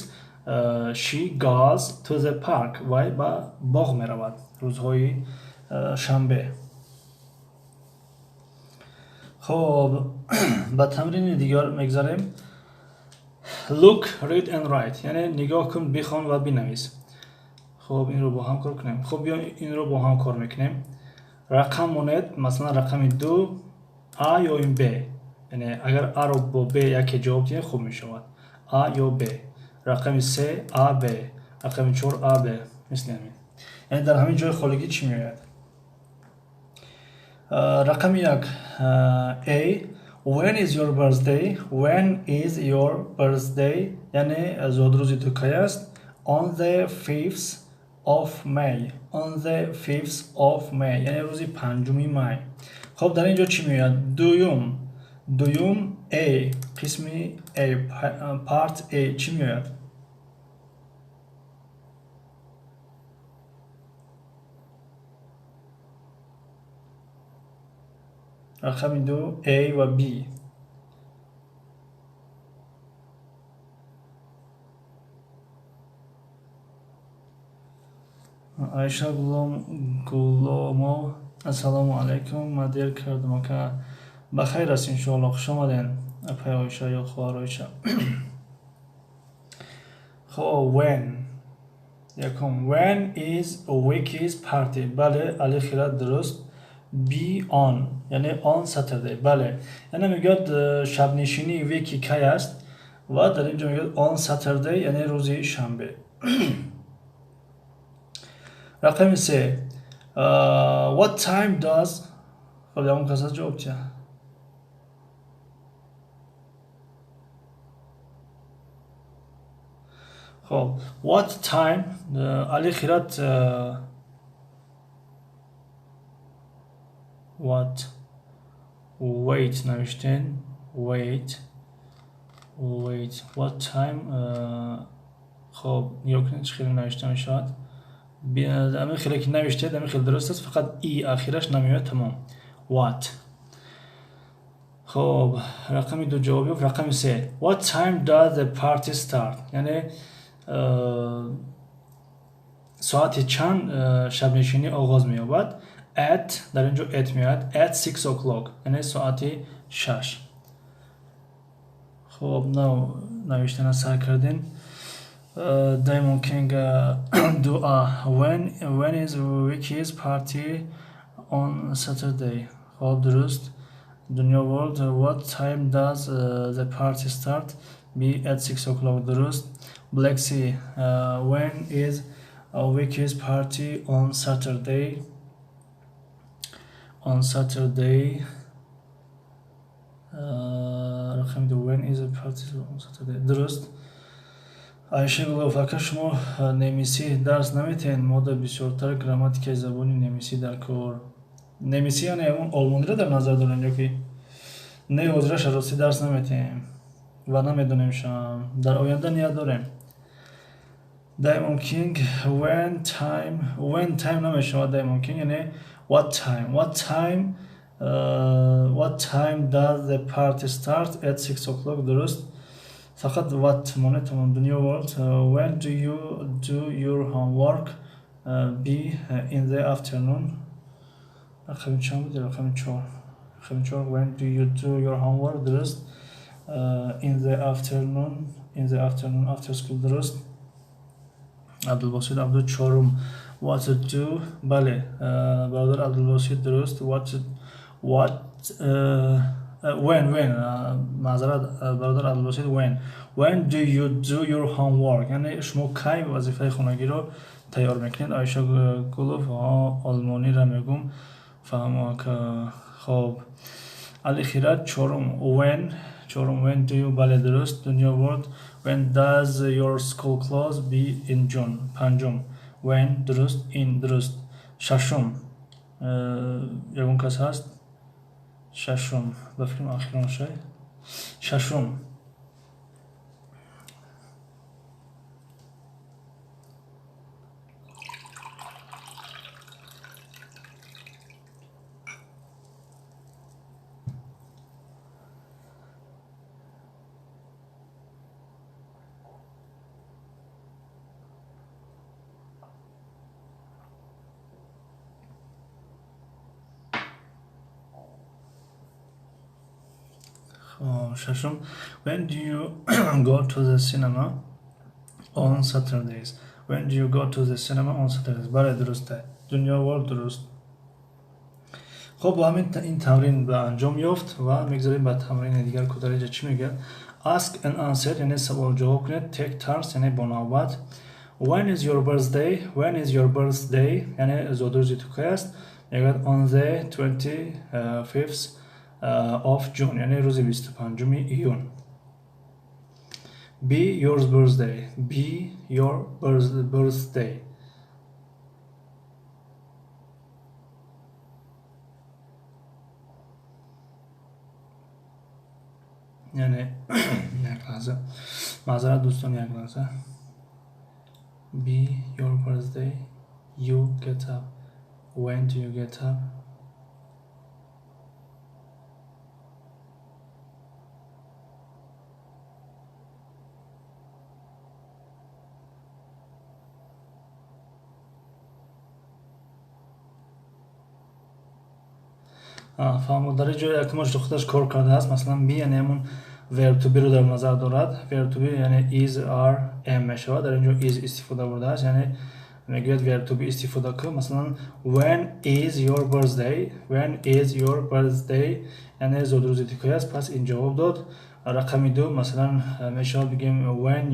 she goes to the park. Вай ба боғ меравад рӯзҳои шанбе. Хоб, ба тамрини дигар мегзарем. Look, read and write. Яъне нигоҳ кун, бихон ва бинавис. Хоб, инро бо ҳам кор кунем. Хоб, биё инро бо ҳам кор мекунем. Рақам монед, масалан рақами 2 А ё ин Б. Яъне агар А-ро бо Б яке ҷавоб диҳем, хуб мешавад. А ё Б. Рақами 3 А Б, рақами 4 А Б, мисли ҳамин. Яъне дар ҳамин ҷои холигӣ чӣ меояд? Рақами 1 A. When is your birthday? When is your birthday? Яъне зодрӯзи ту кай аст? On the 5th of May. On the 5th of May. Яъне рӯзи 5 май. Хоб, дар ин ҷо чӣ меояд? Дуюм A, қисми A, part A чӣ меояд? Рақами 2 A ва B. Айша Гуломов, ассалому алайкум, ман дер кардам ака. Ба хайр аст иншоалло, хуш омаден апай Оиша ё хоҳар Оиша. Хоб, when якум, when is Vicky's party? Бале, Али Хират дуруст. B on, яъне on Saturday. Бале, яъне мегӯяд шабнишинии Вики кай аст ва дар ин ҷо мегӯяд on Saturday, яъне рӯзи шанбе. Рақами 3 what time does. Хоб, ягон кас аст ҷавоб диҳад? Хоб, what time Али Хират what wait навиштен, wait wait what time. Хоб, нигоҳ кунед чӣ хеле навишта мешавад. Ҳамин хеле ки навиштед, ҳамин хеле дуруст аст, фақат и ахираш намеояд, тамом. What. Хоб, рақами 2 ҷавоб ёфт. Рақами 3 what time does the party start? Яъне соати чанд шабнишинӣ оғоз меёбад? At, дар ин ҷо at меояд, at 6 o'clock, яъне соати 6. Хоб, нав навиштана сар кардем. Diamond King дуа. When is Vicky's party? On Saturday. Хоб, дуруст. Dunyo World, what time does the party start? B, at 6 o'clock. Дуруст. Black Sea, when is Vicky's party? On Saturday. On Saturday. Рақами ду, when is the party on Saturday? Дуруст. Айша Гулов, ака, шумо немисӣ дарс наметиҳед? Мода бисёртар грамматикаи забони немисӣ дар кор. Немисӣ, яъне ҳамон олмониро дар назар дорем ё ки не? Ҳозираша ростӣ дарс наметиҳем ва намедонемшам, дар оянда ният дорем. Diamond King, when time, when time намешавад, Diamond King, яъне what time, what time, what time does the party start? At 6 o'clock. Дуруст, фақат what монед, тамом. Dunyo World, when do you do your homework? B, in the afternoon. Рақами чанд буд? Рақами чор, рақами чор. When do you do your homework? Дуруст, in the afternoon, in the afternoon after school. Дуруст. Абдулбосит Абду, чорум, what to do. Бале, бародар Абдулбосит, дуруст. What, when, маъзарат, бародар Абдулбосит, when do you do your homework? Яъне шумо кай вазифаи хонагиро тайёр мекунед? Оиша Гулов, олмониро мегум, фаҳмо. Хоб, Али Хират, чорум, when, чорум, when do you, бале, дуруст. Дунё World, when does your school close? B, in June. Панҷум, when, дуруст, in, дуруст. Шашум, ягон кас ҳаст? Шашум, ба фикрам, охирон шай, шашум. Шашум, when do you go to the cinema? On Saturdays. When do you go to the cinema? On Saturdays. Бале, дуруст. Дунё World, дуруст. Хоб, бо ҳамин ин тамрин ба анҷом ёфт ва мегзарем ба тамрини дигар. Ку дар инҷа чӣ мегӯяд? Ask and answer, яъне савол ҷавоб кунед. Take turns, яъне бо навбат. When is your birthday? When is your birthday? Яъне зодрӯзи ту кай аст? Мегӯяд: on the 25th of June, яъне рӯзи 25-уми июн. B, your birthday. B, your birthday. Яъне як лаҳза, маъзарат, дӯстон, як лаҳза. B, your birthday, you get up. When do you get up? Фаҳмо, дар ин ҷо якумаш худаш кор кардааст. Масалан, be, яъне ҳамон verb to be ро дар назар дорад. Verb to be, яъне is, are, am мешавад. Дар ин ҷо is истифода бурдааст, яъне мегӯяд verb to be истифода кун. Масалан, when is your birthday? When is your birthday? Яъне зодрӯзи ту кай аст? Пас ин ҷавоб дод. Рақами ду, масалан, мешавад бигем when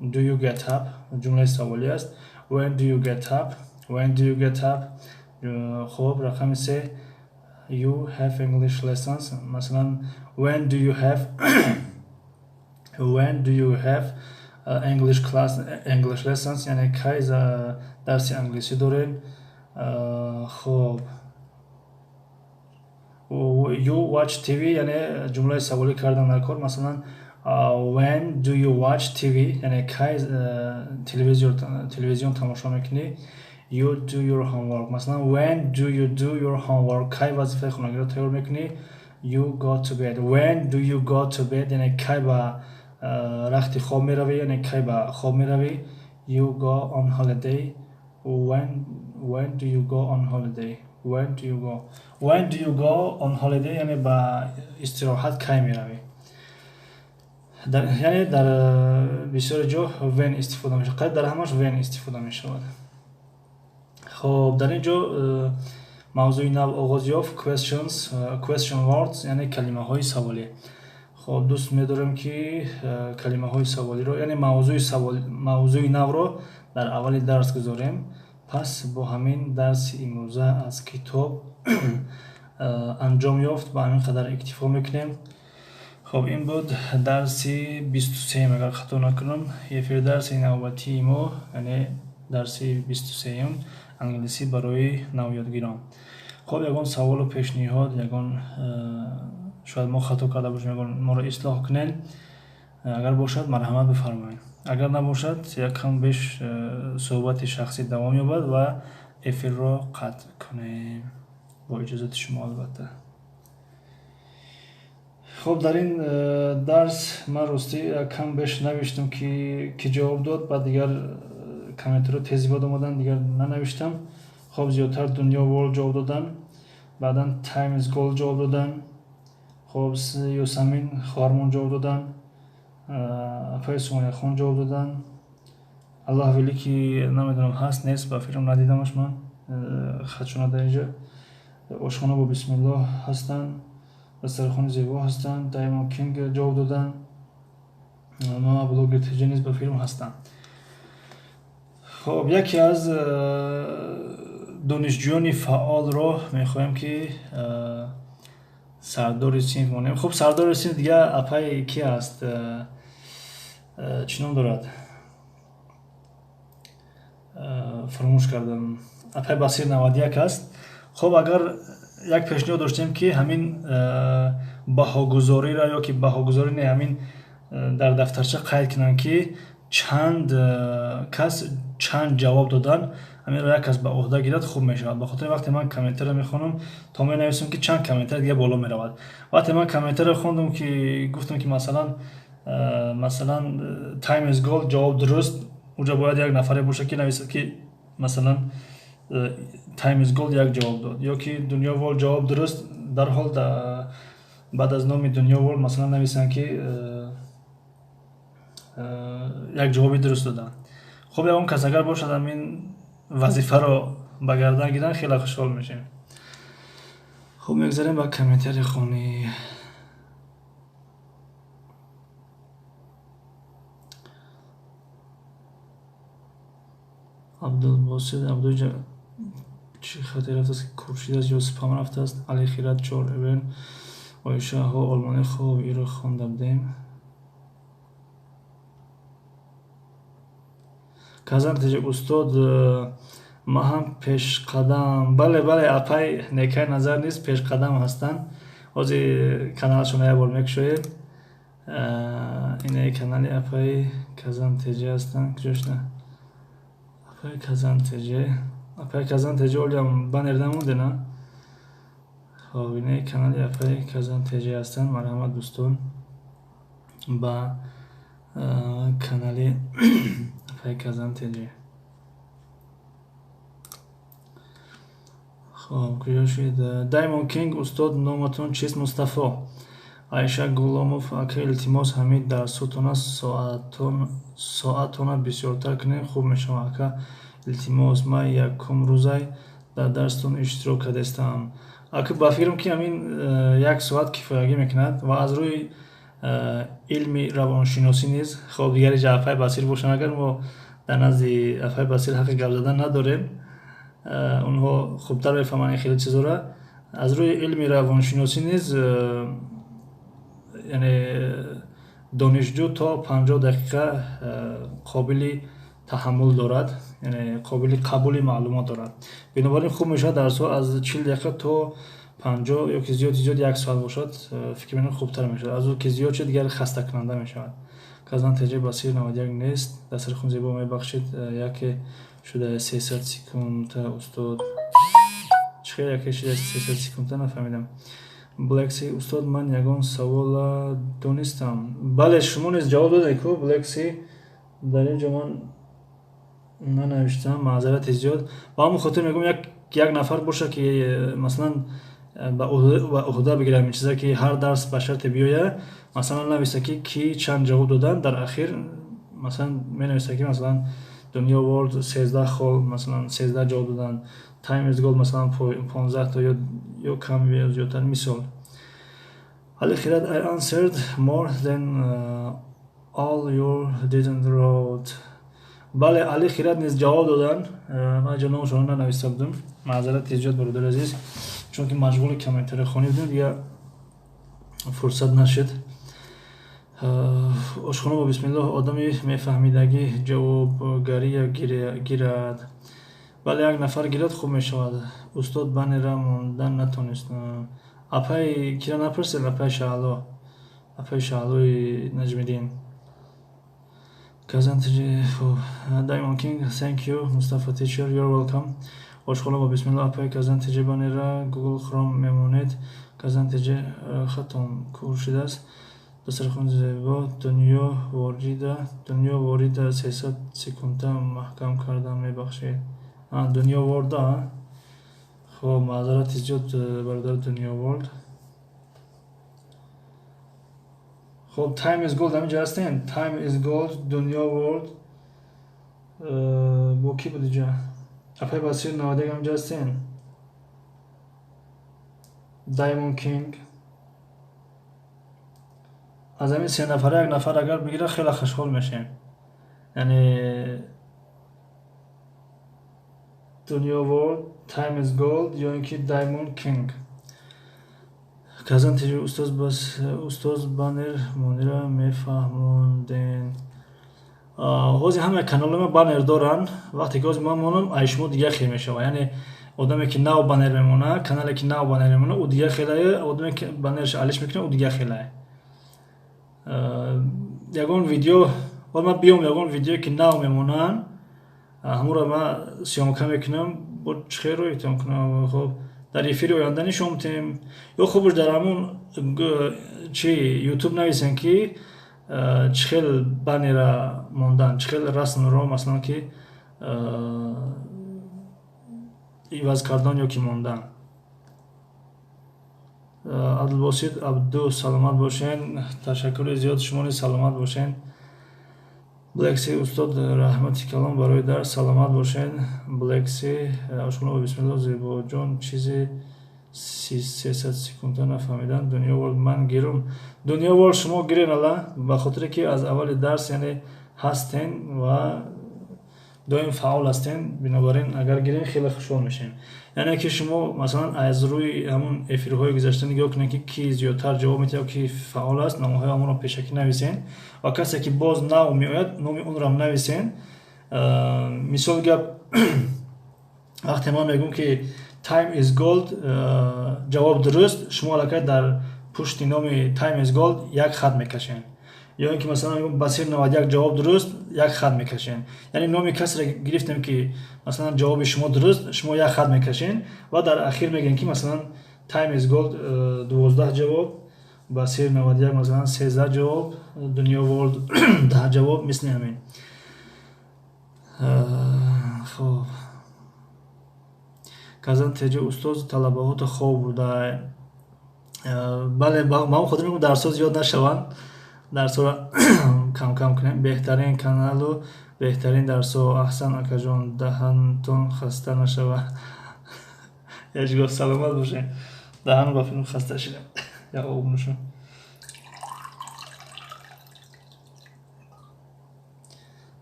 do you get up? Ҷумлаи саволӣ аст. When do you get up? When do you get up? Хуб, рақами се, you have English lessons. Масалан, when do you have English class, English lessons? Яъне кай дарси англисӣ дорем? Хуб, you watch TV, яъне ҷумлаи саволӣ кардан дар кор. Масалан, when do you watch TV? Яъне кай телевизион тамошо мекунӣ? You do your homework. Масалан, when do you do your homework? Кай вазифаи хонагиро тайёр мекунӣ? You go to bed. When do you go to bed? Яъне кай ба рахти хоб меравӣ, яъне кай ба хоб меравӣ? You go on holiday. When do you go on holiday? When do you go on holiday? Яъне ба истироҳат кай меравӣ? Яъне дар бисёри ҷо when истифода мешавад, қариб дар ҳамаш when истифода мешавад. Хоб, дар ин ҷо Мавзӯи нав оғоз ёфт, questions, question words, яъне калимаҳои саволӣ. Хоб, дӯст медорем, ки калимаҳои саволиро, яъне мавзӯи навро дар аввали дарс гузорем. Пас бо ҳамин дарси имрӯза аз китоб анҷом ёфт, ба ҳамин қадар иктифо мекунем. Хоб, ин буд дарси 23-м, агар хато накунам. Эфири дарси навбатии мо, яъне дарси 23-м, англисӣ барои навёдгирон. Хоб, ягон саволу пешниҳод, ягон шояд мо хато карда бошем, ягон моро ислоҳ кунед, агар бошад, марҳамат бифармоед. Агар набошад, якам беш суҳбати шахсӣ давом ёбад ва эфирро қатъ кунем, бо иҷозати шумо, албатта. Хоб, дар ин дарс ман ростӣ кам беш навиштам, ки ҷавоб дод, баъд дигар комментариҳо тез зиёд омаданд, дигар нанавиштам. Хоб, зиёдтар Дунё World ҷавоб доданд, баъдан Time is Gold ҷавоб доданд. Хоб, Ёсамин хоҳармон ҷавоб доданд, апаи Сумаяхон ҷавоб доданд. Аллоҳ вели, ки намедонам ҳаст, нест, ба фикрам надидамаш ман хатшона дар инҷа. Ошхона бо бисмиллоҳ ҳастанд, дастархони зебо ҳастанд, Даймон Кинг ҷавоб доданд, Мама Блогер ТЖ низ ба филм ҳастанд. Хоб, яке аз донишҷӯёни фаъолро мехоҳем, ки сардори синф монем. Хуб, сардори синф дига апай ки аст, чӣ ном дорад, фаромӯш кардам, апай Басир 91 аст. Хоб, агар як пешниҳод доштем, ки ҳамин баҳогузориро ё ки баҳогузорӣ не, ҳамин дар дафтарча қайд кунанд, ки чанд кас чанд ҷавоб доданд, ҳаминро як кас ба ӯҳда гирад, хуб мешавад. Ба хотири вақте ман комментариро мехонам, то менависам, ки чанд комментари дига боло меравад. Вақте ман комментариро хондам, ки гуфтам, ки масалан Time is Gold ҷавоб дуруст, уҷа бояд як нафаре бошад, ки нависад, ки масалан Time is Gold як ҷавоб дод, ё ки Дунё World ҷавоб дуруст, дарҳол баъд аз номи Дунё World масалан нависанд, ки як ҷавоби дуруст доданд. Хуб, ягон кас агар бошад, ҳамин вазифаро ба гардан гиранд, хеле хушҳол мешавем. Хуб, мегзарем ба комментари хонӣ. Абдулбосит Абдуҷа чӣ хате рафтааст, ки куршид аст ё спам рафтааст. Али Хират чор эвен Оиша ҳо олмонӣ. Хоб, иро хонда будем. Казан тиҷи устод, ман ҳам пешқадам. Бале, бале, апай Некай Назар низ пешқадам ҳастанд. Ҳозир каналашонро як бор мекушоем. Инаи канали апаи Казан ТЖ ҳастанд. Куҷошна апаи Казан ТЖ? Апаи Казан ТЖ олиам баннер намонде, на? Хоб, инаи канали апаи Казан ТЖ ҳастанд. Марҳамат, дӯстон, ба канали апаи Казан ТЖ. Хоб, куҷо шуд Даймон Кинг? Устод, номатон чист? Мустафо. Айша Гуломов: ака, илтимос, ҳамин дарсотона соатона бисёртар кунем, хуб мешавад. Ака, илтимос, ман якум рӯзай дар дарстон иштирок кардастам. Ака, ба фикрам, ки ҳамин як соат кифоягӣ мекунад ва аз рӯи илми равоншиносӣ низ. Хоб, дигари ҷа апай Басир бошанд, агар мо дар назди апай Басир ҳаққи гап задан надорем, онҳо хубтар мефаҳманд ин хеле чизҳоро. Аз рӯи илми равоншиносӣ низ, яъне донишҷӯ то 50 дақиқа қобили таҳаммул дорад, яъне қобили қабули маълумот дорад. Бинобар ин хуб мешавад дарсҳо аз 40 дақиқа то 50 ё ки зиёди зиёд як соат бошад, фикр мекунам, хубтар мешавад. Аз ӯ ки зиёд шуд, дигар хастакунанда мешавад. Казан ТЖ Басир 91 нест. Дастархун зебо, мебахшед, яке шуда 300 секунда, устод. Чӣ хел яке шуда 300 секунда, нафаҳмидам. Блекси: устод, ман ягон савола донистам. Бале, шумо низ ҷавоб додед ку, Блекси. Дар ин ҷо ман нанавиштам, маъзарати зиёд. Ба ҳамон хотир мегӯям, як нафар боша, ки масалан ба ӯҳда бигирад ин чиза, ки ҳар дарс ба шарте биёяд, масалан нависа, ки кӣ чанд ҷавоб доданд. Дар ахир масалан менависа, ки масалан Дунё World 13 хол, масалан 13 ҷавоб доданд. Time is Gold масалан 15 то ё кам ё зиёдтар, мисол. Али Хират, I answered more than all you didn't wrote. Бале, Али Хират низ ҷавоб доданд. Ман ҷо номашонро нанависта будам. Маъзарати зиёд, бародари азиз, чунки машғули комментария хонӣ будем, дигар фурсат нашуд. Ошхона бо бисмиллоҳ, одами мефаҳмидагӣ ҷавобгария гирад. Бале, як нафар гирад, хуб мешавад. Устод, баннера мондан натонистам. Апай кира напурсед, апай Шаҳло, апай Шаҳлои Наҷмиддин. Казан, хуб. Diamond King, thank you, Mustafa teacher, you're welcome. Ошхона бо бисмиллоҳ, апай Казан ТЖ баннера Google Chrome мемонед. Казан ТЖ хатом кур шудааст. Дастархон зебо, дунё ворида, дунё ворида 300 секунда маҳкам кардам, мебахшед. Дунё ворда. Хуб, маъзарати зиёд, бародар Дунё Ворд. Хуб, Time is Gold ҳаминҷа ҳастем. Time is Gold, Дунё Ворд. Бо кӣ буд иҷа? Апай Басир 91 ҳаминҷа ҳастем. Diamond King. Аз ҳамин се нафара як нафар агар бигирад, хеле хушҳол мешавем. Яъне Дунё Ворд, Time is Gold ё ин ки Diamond King. Казан ТЖ, устоз, бас устоз, баннер монира мефаҳмонден. Ҳозир ҳамаи каналҳои ма баннер доранд. Вақте ки ҳозир ман монам, ай шумо дигар хел мешавад. Яъне одаме ки нав баннер мемонад, канале ки нав баннер мемонад, ӯ дигар хелае, одаме ки баннераш алиш мекунад, ӯ дигар хелае. Ягон видео ҳол ман биём, ягон видеое ки нав мемонанд, ҳамонро ман съёмка мекунам, бо чӣ хел роҳитон кунам. Хоб, дар эфири оянда нишон медиҳем, ё хубш дар ҳамон чи Ютуб нависем, ки чӣ хел баннера мондан, чӣ хел расмро, масалан, ки иваз кардан ё ки мондан. Абдулбосит Абду, саломат бошен, ташаккури зиёд, шумо низ саломат бошен. Блекси, устод, раҳмати калон барои дарс, саломат бошен. Блекси, ошхона бо бисмиллоҳ, Зебоҷон, чизе 300 секунда нафаҳмидам. Дунё Ворд, ман гирум. Дунё Ворд, шумо гирен, ала ба хотире ки аз аввали дарс, яъне ҳастен ва доим фаъол ҳастен, бинобар ин агар гирен, хеле хушҳол мешавем. Яъне ки шумо масалан аз рӯи ҳамон эфирҳои гузашта нигоҳ кунед, ки кӣ зиёдтар ҷавоб медиҳад, ки фаъол аст, номҳои ҳамонро пешакӣ нависен ва касе ки боз нав меояд, номи онро нависен. Мисол гап, вақте ман мегӯм, ки Time is Gold ҷавоб дуруст, шумо аллакай дар пушти номи Time is Gold як хат мекашед, ё ин ки масалан мегӯм Басир 91 ҷавоб дуруст, як хат мекашен. Яъне номи касеро гирифтем, ки масалан ҷавоби шумо дуруст, шумо як хат мекашен ва дар ахир мегӯем, ки масалан Time is Gold 12 ҷавоб, Басир 91 масалан 13 ҷавоб, Дунё Ворлд 10 ҷавоб, мисли ҳамин. Хоб, Казан Теҷа, устоз, талабаҳото хоб буда. Бале, ба он хотир мегӯм, дарсҳо зиёд нашаванд, дарсҳоро кам-кам кунем. Беҳтарин каналу беҳтарин дарсҳо, аҳсан, акаҷон, даҳантон хаста нашавад ҳеҷ гоҳ, саломат бошед. Даҳану ба филм хаста шидам, як об нӯшам.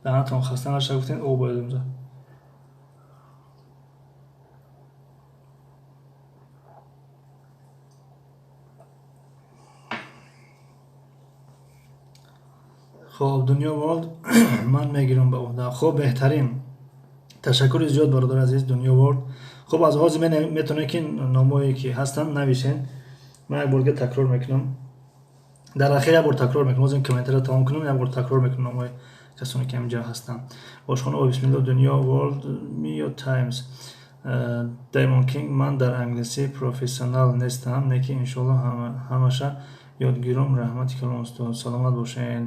Даҳанатон хаста нашавад гуфтем, об бояд имзо. Хоб, Дунё Ворлд, ман мегирам ба уҳда. Хоб, беҳтарин, ташаккури зиёд, бародари азиз Дунё Ворлд. Хуб, аз ҳозир метавонед, ки номое ки ҳастанд, нависен. Ман як бор дига такрор мекунам, дар ахир як бор такрор мекунам. Ҳозир комментария тамом кунам, як бор такрор мекунам номои касоне ки ҳаминҷа ҳастанд. Ошхона бо бисмилло, Дунё Ворлд ми ё Таймс, Diamond King. Ман дар англисӣ профессионал нестам, не ки иншоалло ҳамаша ёд гирум. Раҳмати калон, устод, саломат бошед.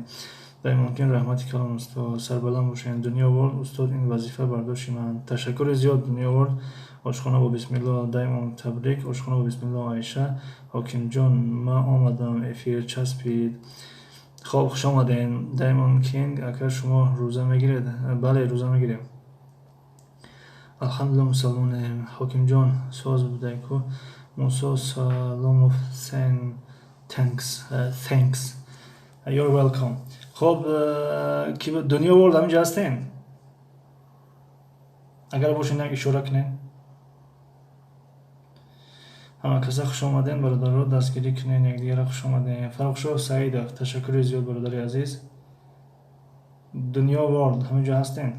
Diamond King, раҳмати калон, устод, сарбаланд бошед. Дунё Ворлд, устод, ин вазифа бар дӯши ман. Ташаккури зиёд, Дунё Ворлд. Ошхона бо бисмилло, Даймон, табрик. Ошхона бо бисмилло, Оиша Ҳокимҷон, ман омадам, эфир часпид. Хоб, хуш омадем. Diamond King, ака, шумо рӯза мегиред? Бале, рӯза мегирем. Алҳамдулилла, мусалмонем. Ҳокимҷон, соз будай-ку. Мусо Саломов, thanks, thanks, you're welcome. Хоб, ки Дунё Ворд ҳаминҷа ҳастен? Агар бошен, як ишора кунед. Ҳама каса хуш омаден, бародаро, дастгирӣ кунен якдигара. Хуш омаден. Фаррухшоҳ Саидов, ташаккури зиёд, бародари азиз. Дунё Ворд ҳаминҷо ҳастен?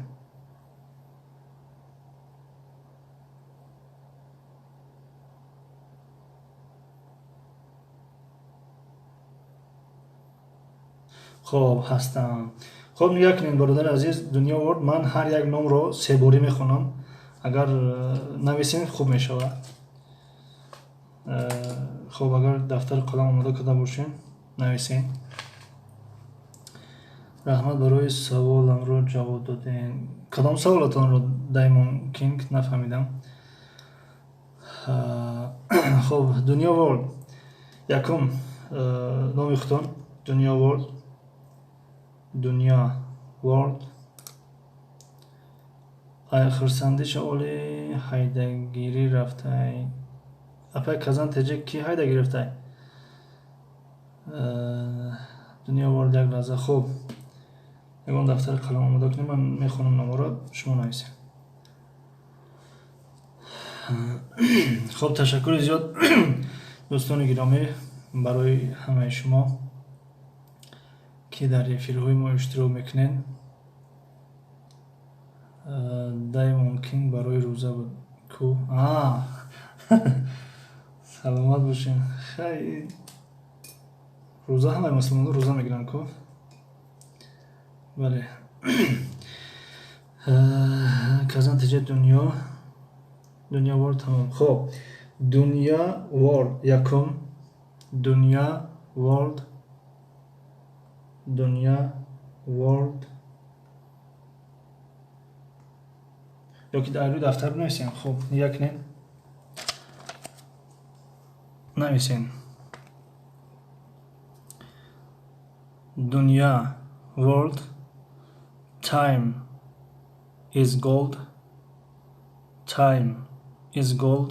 Хоб, ҳастам. Хоб, нигоҳ кунед, бародари азиз Дунё Ворд, ман ҳар як номро себорӣ мехонам. Агар нависем, хуб мешавад. Хоб, агар дафтару қалам омода карда бошем, нависем. Раҳмат барои саволамро ҷавоб додем. Кадом саволатонро, Даймон Кинг, нафаҳмидам. Хоб, Дунё Ворд, якум номи худтон Дунё Ворд, Дунё Ворд. Ай хурсандиша оли ҳайдагирӣ рафтай. Апай Казан теҷе, ки ҳайда гирифтай? Дунё Ворд, як лаҳза. Хуб, ягон дафтари қалам омода кунем, ман мехонам номоро, шумо нависед. Хуб, ташаккури зиёд, дӯстони гиромӣ, барои ҳамаи шумо, ки дар эфирҳои мо иштирок мекунед. Даймон Кинг барои рӯза буд ку. Саломат бошем. Хай, рӯза, ҳамаи мусулмонон рӯза мегиранд ку. Бале, Казан теҷа, Дунё, Дунё Ворд, тамом. Хоб, Дунё Ворд якум, Дунё Ворд, Дунё Ворд. Ё ки дар рӯи дафтар бинависем? Хуб, нигоҳ кунед, нависем: Дунё Ворд, time is gold, time is gold.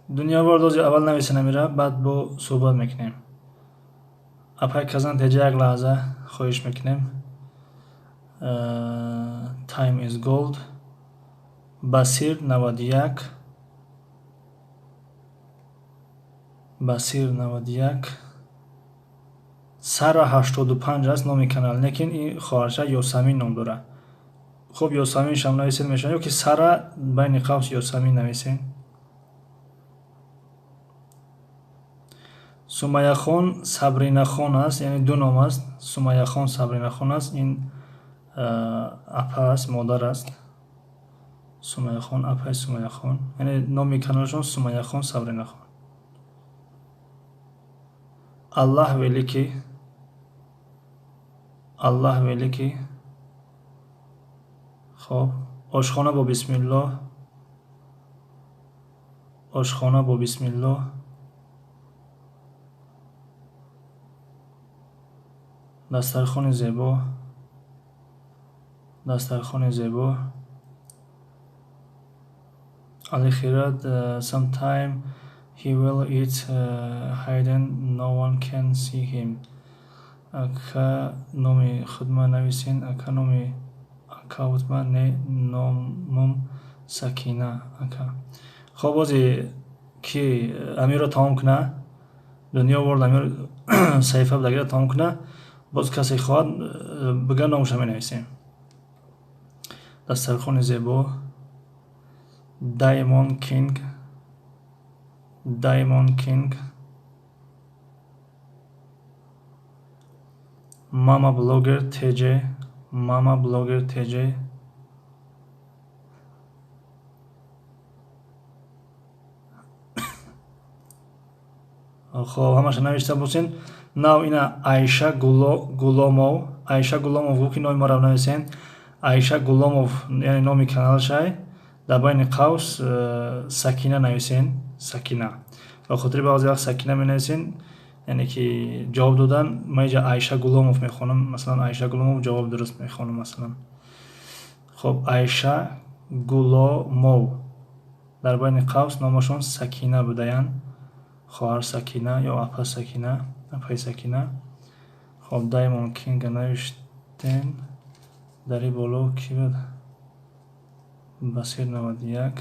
Дунё Ворд, ози аввал нависа намера, баъд бо суҳбат мекунем. Апай Казан теҷа, як лаҳза, хоҳиш мекунем. Time is gold. Басир 91, Басир 91. Сара 85 аст номи канал, лекин ин хоҳарча Ёсамин ном дорад. Хуб, Ёсамин шам нависед, мешавад, ё ки Сара байни қавс Ёсамин нависем. Сумаяхон Сабринахон аст, яъне ду ном аст, Сумаяхон Сабринахон аст. Ин апа аст, модар аст. Сумаяхон, апаи Сумаяхон, яъне номи каналашон Сумаяхон Сабринахон. Аллаҳ великий, Аллаҳ великий. Хоб, ошхона бо бисмиллоҳ, ошхона бо бисмиллоҳ. Дастархони зебо, дастархони зебо. Али Хират, sometime he will eat hidden, no one can see him. Ака, номи худма нависен. Ака, номи аккаунтма не, номум Сакина, ака. Хоб, бози ки амирро тамом куна, Дунё Ворд, амир саҳифа дагира тамом куна, боз касе хоҳад бига, номаша менависем. Дастархони зебо. Даймон Кинг, Даймон Кинг. Мама Блогер ТЖ, Мама Блогер ТЖ. Хоб, ҳамаша навишта бошен. Нав ина Айша Гуломов, Айша Гуломов гуфт, ки номи маро нависен. Айша Гуломов, яъне номи каналшай, дар байни қавс Сакина нависен. Сакина, ба хотири баъзе вақт Сакина менависен. Яъне ки ҷавоб додан, ман инҷа Айша Гуломов мехонам, масалан, Айша Гуломов ҷавоб дуруст мехонам, масалан. Хоб, Айша Гуломов, дар байни қавс номашон Сакина будаянд, хоҳар Сакина ё апа Сакина, апаи Сакина. Хоб, Даймон Кинга навиштем. Дар и боло ки буд? Басир 91,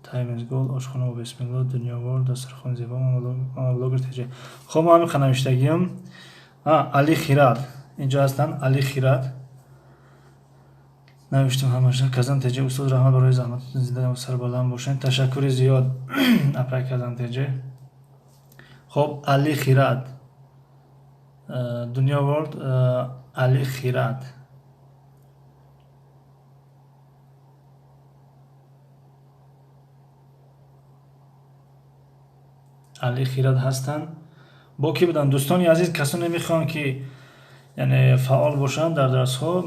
Таймез Гол, ошхона бо бисмилло, Дунёвор, дастархони зебо, мама блогер теҷа. Хоб, ман ҳамин навиштагиам. Али Хират инҷо ҳастанд, Али Хират навиштем ҳамаша. Казан Теҷе, устод, раҳмат барои заҳматотон, зинда сарбаланд бошед. Ташаккури зиёд, апай Казан Теҷе. Хоб, Али Хират, Дунё Ворд, Али Хират, Али Хират ҳастанд. Бо кӣ буданд, дӯстони азиз? Касоне мехоҳанд, ки яъне фаъол бошанд дар дарсҳо,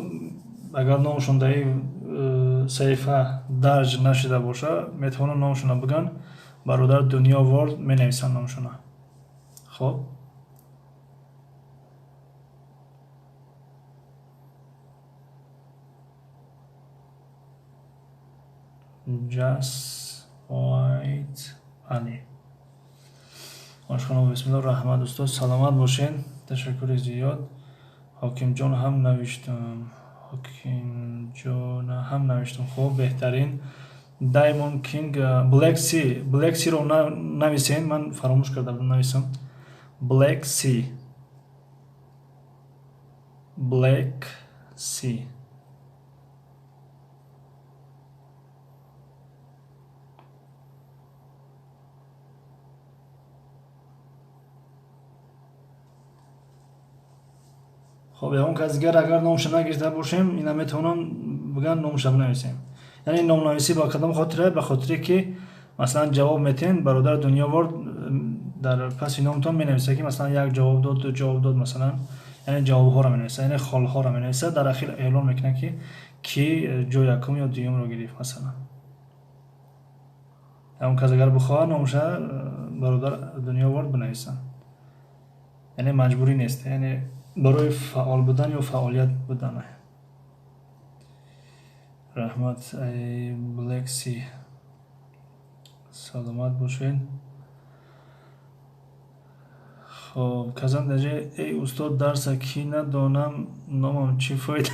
агар номашон дар ин саҳифа дарҷ нашуда боша, метавонанд номашонро бигӯянд, бародар Дунё Ворд менависанд номашонро. Хоб, Just White Али, ошхона бисмилло, раҳмат, устод, саломат бошед, ташаккури зиёд. Ҳокимҷон ҳам навиштам, Ҳокимҷона ҳам навиштам. Хуб, беҳтарин. Даймон Кинг, Black Sea, Black Sea-ро нависен, ман фаромӯш карда будам нависам. Black Sea, Black Sea. Хоб, ягон кас дигар агар номаша нагирифта бошем, ина метавонам бигӯянд, номаша бинависем. Яъне номнависӣ ба кадом хотире? Ба хотире ки, масалан, ҷавоб метиҳен, бародар Дунёвор дар паси номтон менависад, ки масалан як ҷавоб дод, ду ҷавоб дод, масалан, яъне ҷавобҳоро менависад, яъне холҳоро менависад, дар ахир эълон мекунад, ки кӣ ҷои якум ё дуюмро гирифт, масалан. Ягон кас агар бихоҳад, номаша бародар Дунёвор бинависанд. Яъне маҷбурӣ нест, яъне барои фаъол будан ё фаъолият будан. Раҳмат, ай Блекси, саломат бошед. Хоб, Казан даҷа, эй устод, дарса кӣ надонам, номам чӣ фоида?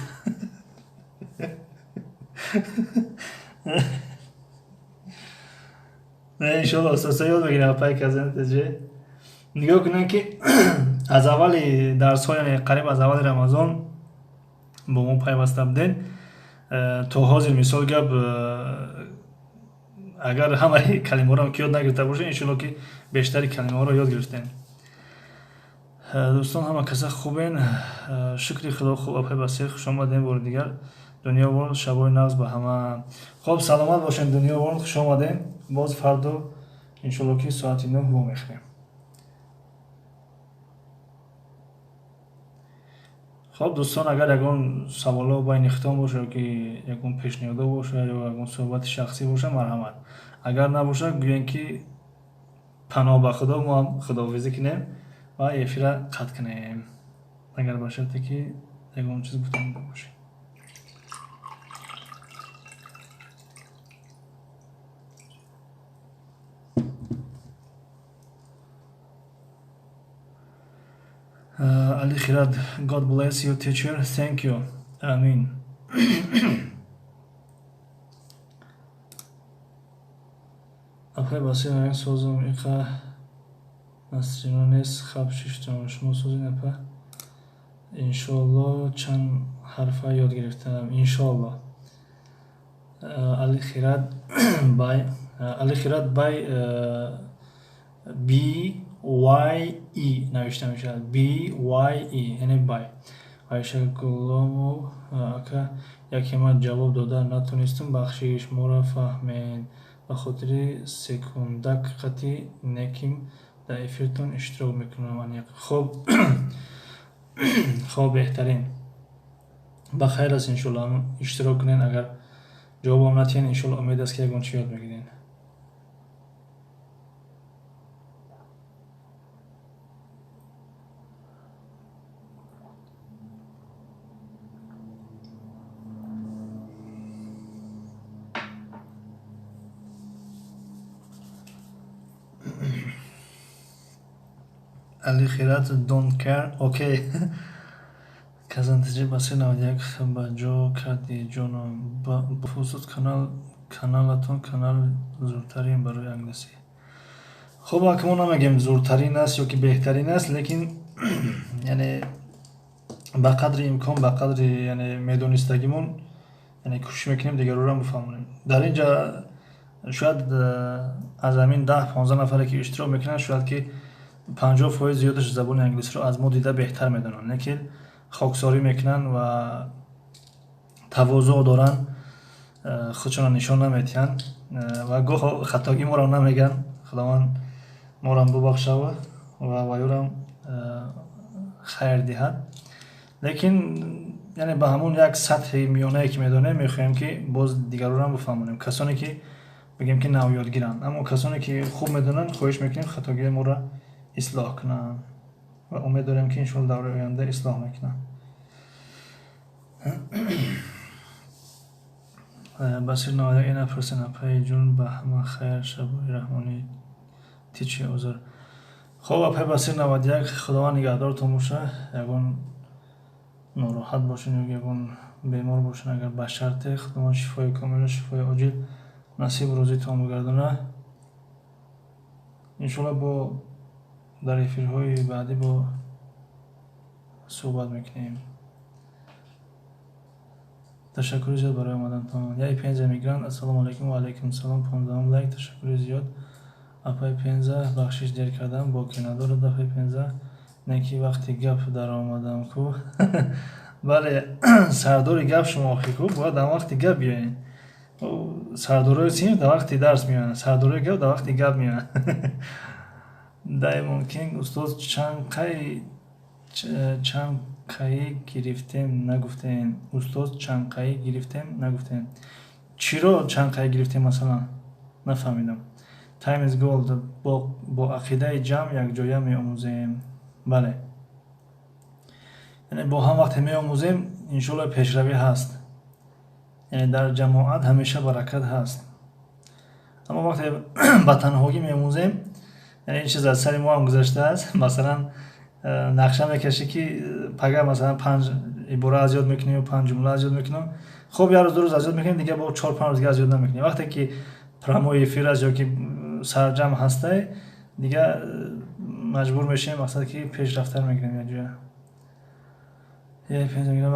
Не, иншолло, устоса ёд мегирем. Апай Казан таҷе, нигоҳ кунем, ки аз аввали дарсҳо, яъне қариб аз аввали Рамазон бо мо пайваста будед то ҳозир. Мисол гап, агар ҳамаи калимаҳоро ки ёд нагирифта бошед, иншолло, ки бештари калимаҳоро ёд гирифтем. Дӯстон, ҳама каса хубен? Шукри Худо, хуб. Апай Басир, хуш омадем бори дигар. Дунё Ворд, шабои нағз ба ҳама. Хоб, саломат бошем. Дунё Ворд, хуш омадем. Боз фардо, иншолло, ки соати 9 вомехӯрем. Хоб, дӯстон, агар ягон саволо байни хитон бошад, ки ягон пешниҳодо бошад ё ягон суҳбати шахсӣ бошад, марҳамат. Агар набошад, гӯем, ки паноҳ ба Худо, мо ҳам худоҳофизӣ кунем ва эфира қатъ кунем, агар ба шарте ки ягон чиз гуфтанида бошед. Али Хират, God bless you, teacher. Thank you. Amin. Апай Басир, айн созам иқа насрино нест, хаб шиштам. Шумо созин, апа? Иншоалло, чанд ҳарфа ёд гирифтам. Иншоалло. Али Хират, bye. Али Хират, bye, B Y E навишта мешавад. B Y E, яъне bye. Айша Гуломов, ака, яке ман ҷавоб дода натонистам, бахшиш, моро фаҳмед. Ба хотири секундак қати неким дар эфиртон иштирок мекунам. Аниқ. Хоб, беҳтарин. Ба хайр аст, иншоалло, иштирок кунед, агар ҷавобам натиҳен, иншоалло, умед аст, ки ягон чӣ ёд мегиред. Али Хират, don't care, окей. Казантиҷи Басир 91 ба ҷо карди, ҷоном. Устод, каналатон канал зуртарин барои англисӣ. Хуб, мо намегем зуртарин аст ё ки беҳтарин аст, лекин яъне ба қадри имкон, ба қадри яъне медонистагимон, яъне кӯшиш мекунем дигарро бифаҳмонем. Дар ин ҷа шояд аз ҳамин 10-15 нафаре ки иштирок мекунанд, шояд ки 50% зиёдаш забони англисиро аз мо дида беҳтар медонанд, лекин хоксорӣ мекунанд ва тавозӯъ доранд, худшонро нишон наметиҳанд ва гоҳо хатогӣ моро намегӯянд. Худованд морам бубахшава ва ваюрам хайр диҳад. Лекин яъне ба ҳамон як сатҳи миёнае ки медонем, мехоҳем ки боз дигарорам бифаҳмонем, касоне ки бигем ки навёдгиранд. Аммо касоне ки хуб медонанд, хоҳиш мекунем хатогии моро ислоҳ кунанд ва умед дорем ки иншоалло давраи оянда ислоҳ мекунанд. Басир 91 ина пурсен, апаи ҷун, ба ҳама хайр, шабои раҳмонӣ, тичи озор. Хоб, апаи Басир 91, Худованд нигаҳдортон боша. Ягон нороҳат бошен ё ягон бемор бошен, агар ба шарте, Худованд шифои комилу шифои оҷил насибу рӯзитон бигардона. Иншоалло бо дар эфирҳои баъдӣ бо суҳбат мекунем. Ташаккури зиёд барои омадантон. Яй Пенза мигрант, ассалому алайкум. Ва алайкум салом. 15-ум лайк, ташаккури зиёд. Апаи Пенза, бахшиш, дер кардам, боке надорад, апаи Пенза, не ки вақти гап даромадам ку. Бале, сардори гап шумо охи ку, бояд дар вақти гап биёед. Сардорои синф дар вақти дарс меоянд, сардорои гап дар вақти гап меоянд. Даймон Кинг, устод, чанд қаи гирифтем нагуфтем? Устод, чанд қаи гирифтем нагуфтем? Чиро чанд қаи гирифтем, масалан, нафаҳмидам. Time is gold, бо ақидаи ҷамъ якҷоя меомӯзем. Бале, яъне бо ҳам вақте меомӯзем, иншоалло пешравӣ ҳаст, яъне дар ҷамоат ҳамеша баракат ҳаст. Аммо вақте ба танҳогӣ меомӯзем, яъне ин чиз аз сари мо ҳам гузаштааст. Масалан, нақша мекашӣ ки пага масалан панҷ ибора аз ёд мекунӣ ё панҷ ҷумла аз ёд мекунам. Хоб, як рӯз, 2 рӯз аз ёд мекунем, дига бо 4-5 рӯз дига аз ёд намекунем. Вақте ки прямой эфир аст ё ки сарҷамъ ҳастай, дига маҷбур мешавем, мақсад ки пеш рафтан мекунем якҷоя.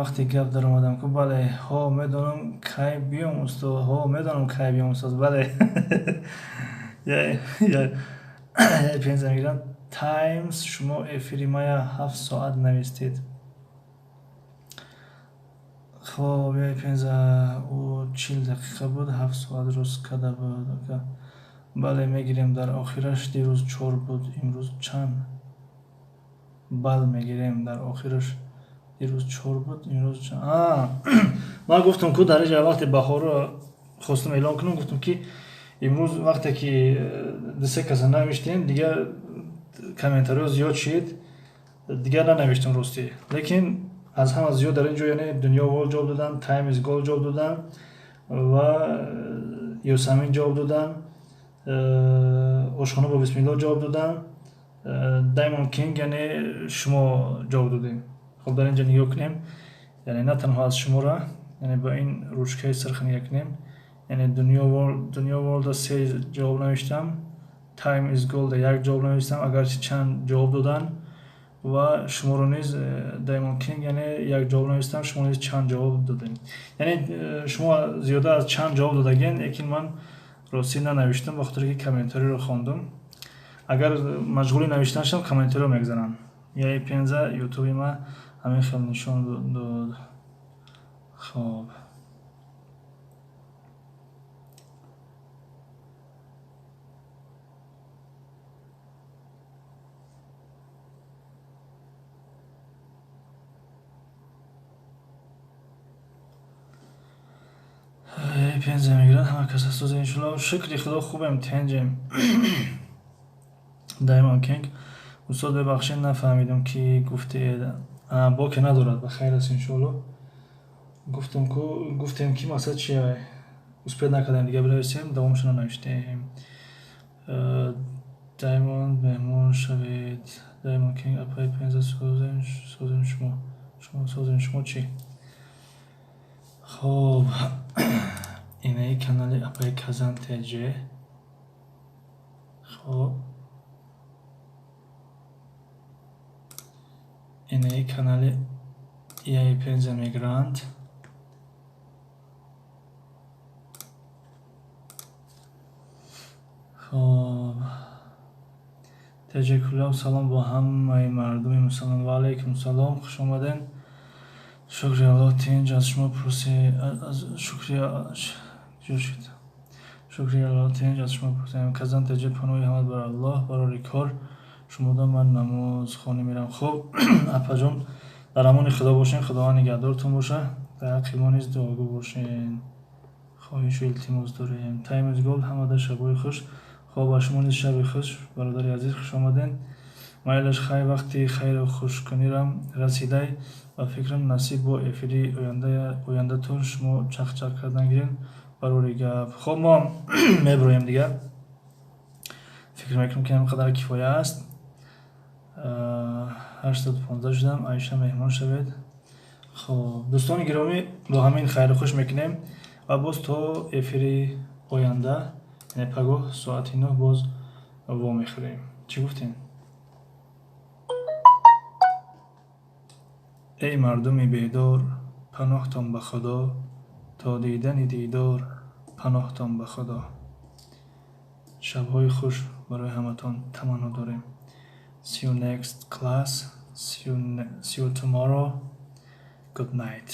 Вақте гап даромадам ку, бале, ҳо, медонам кай биём, устод, ҳо, медонам кай биём, устод, бале. Пенза мегирам таймс, шумо эфири мая 7 соат навистед. Хоб, яй Пенза, ӯ 40 дақиқа буд, 7 соат рост карда буд. Бале, мегирем дар охираш, дирӯз чор буд, имрӯз чанд бал мегирем дар охираш? Дирӯз чор буд, имрӯз чанд? Ман гуфтам ку, дар инҷа вақте баҳорро хостам эълон кунам, гуфтам ки имрӯз вақте ки дусе каса навиштем, дигар комментариҳо зиёд шид, дигар нанавиштам ростӣ. Лекин аз ҳама зиёд дар ин ҷо яъне Дунё Вол ҷавоб доданд, Time is Gold ҷавоб доданд ва Ёсамин ҷавоб доданд, Ошхона бо бисмилло ҷавоб доданд, Даймон Кинг, яъне шумо ҷавоб додем. Хоб, дар ин ҷо нигоҳ кунем, яъне на танҳо аз шуморо, яъне ба ин ручкаи сирх нигоҳ кунем, яъне Дунё Волда се ҷавоб навиштам, Time is Gold як ҷавоб навиштам, агарчи чанд ҷавоб доданд, ва шуморо низ Даймон Кинг, яъне як ҷавоб навиштам, шумо низ чанд ҷавоб додем. Яъне шумо зиёда аз чанд ҷавоб додагиен, лекин ман ростӣ нанавиштам, ба хотире ки комментариро хондум. Агар маҷбури навиштан шавам, комментариро мегзарам. Яи Пенза, ютуби ма ҳамин хел нишон дод. Хоб, Пенза мегирад, ҳама кас ҳастоза, иншоалло, шукри Худо, хубем, тенҷем. Даймон Кинг, устод, бебахшед, нафаҳмидам ки гуфтед. Боке надорад, ба хайр аст, иншоалло. Гуфтам ку, гуфтем ки мақсад чия, успеть накардем дига бинависем, давомшо нанавиштем. Даймонд, меҳмон шавед. Даймон Кинг, апай Пенза, созем шумо, шумо созем, шумо чӣ? Хоб, инаи канали апай Казан ТЖ. Хоб, инаи канали Яи Пенза Мигрант. Хоб, ТЖ Кулоб, салом бо ҳамаи мардуми мусалмон. Ва алайкум салом, хуш омаден. Шукри Аллоҳ, тинҷ. Аз шумо пурси, шукри шуд, шукри Аллоҳ, тинҷ. Аз шумо пурсем. Казан ТЖ, паноҳи ҳамат бар Аллоҳ, барори кор шумода, ман намозхонӣ мерам. Хуб, апаҷон, дар амони Худо бошен, Худованд нигаҳдортон боша, дар ҳаққи мо низ дуогӯ бошен, хоҳишу илтимос дорем. Таймз Голд, ҳамада шабҳои хуш. Хоб, ба шумо низ шаби хуш, бародари азиз, хуш омаден. Майлаш, хай, вақти хайру хушкунирам расидай ба фикрам. Насиб, бо эфири ояндатон шумо чақчақ кардан гирем, барори гап. Хоб, мо мебироем дигар, фикр мекунам, ки ҳамин қадар кифоя аст. 815 шудам. Айша, меҳмон шавед. Хоб, дӯстони гиромӣ, бо ҳамин хайру хуш мекунем ва боз то эфири оянда, яъне пагоҳ соати 9 боз вомехӯрем. Чӣ гуфтем? Эй мардуми бедор, паноҳтон ба Худо, то дидани дидор, паноҳтон ба Худо. Шабҳои хуш барои ҳаматон таманно дорем. See you next class. See you tomorrow. Good night.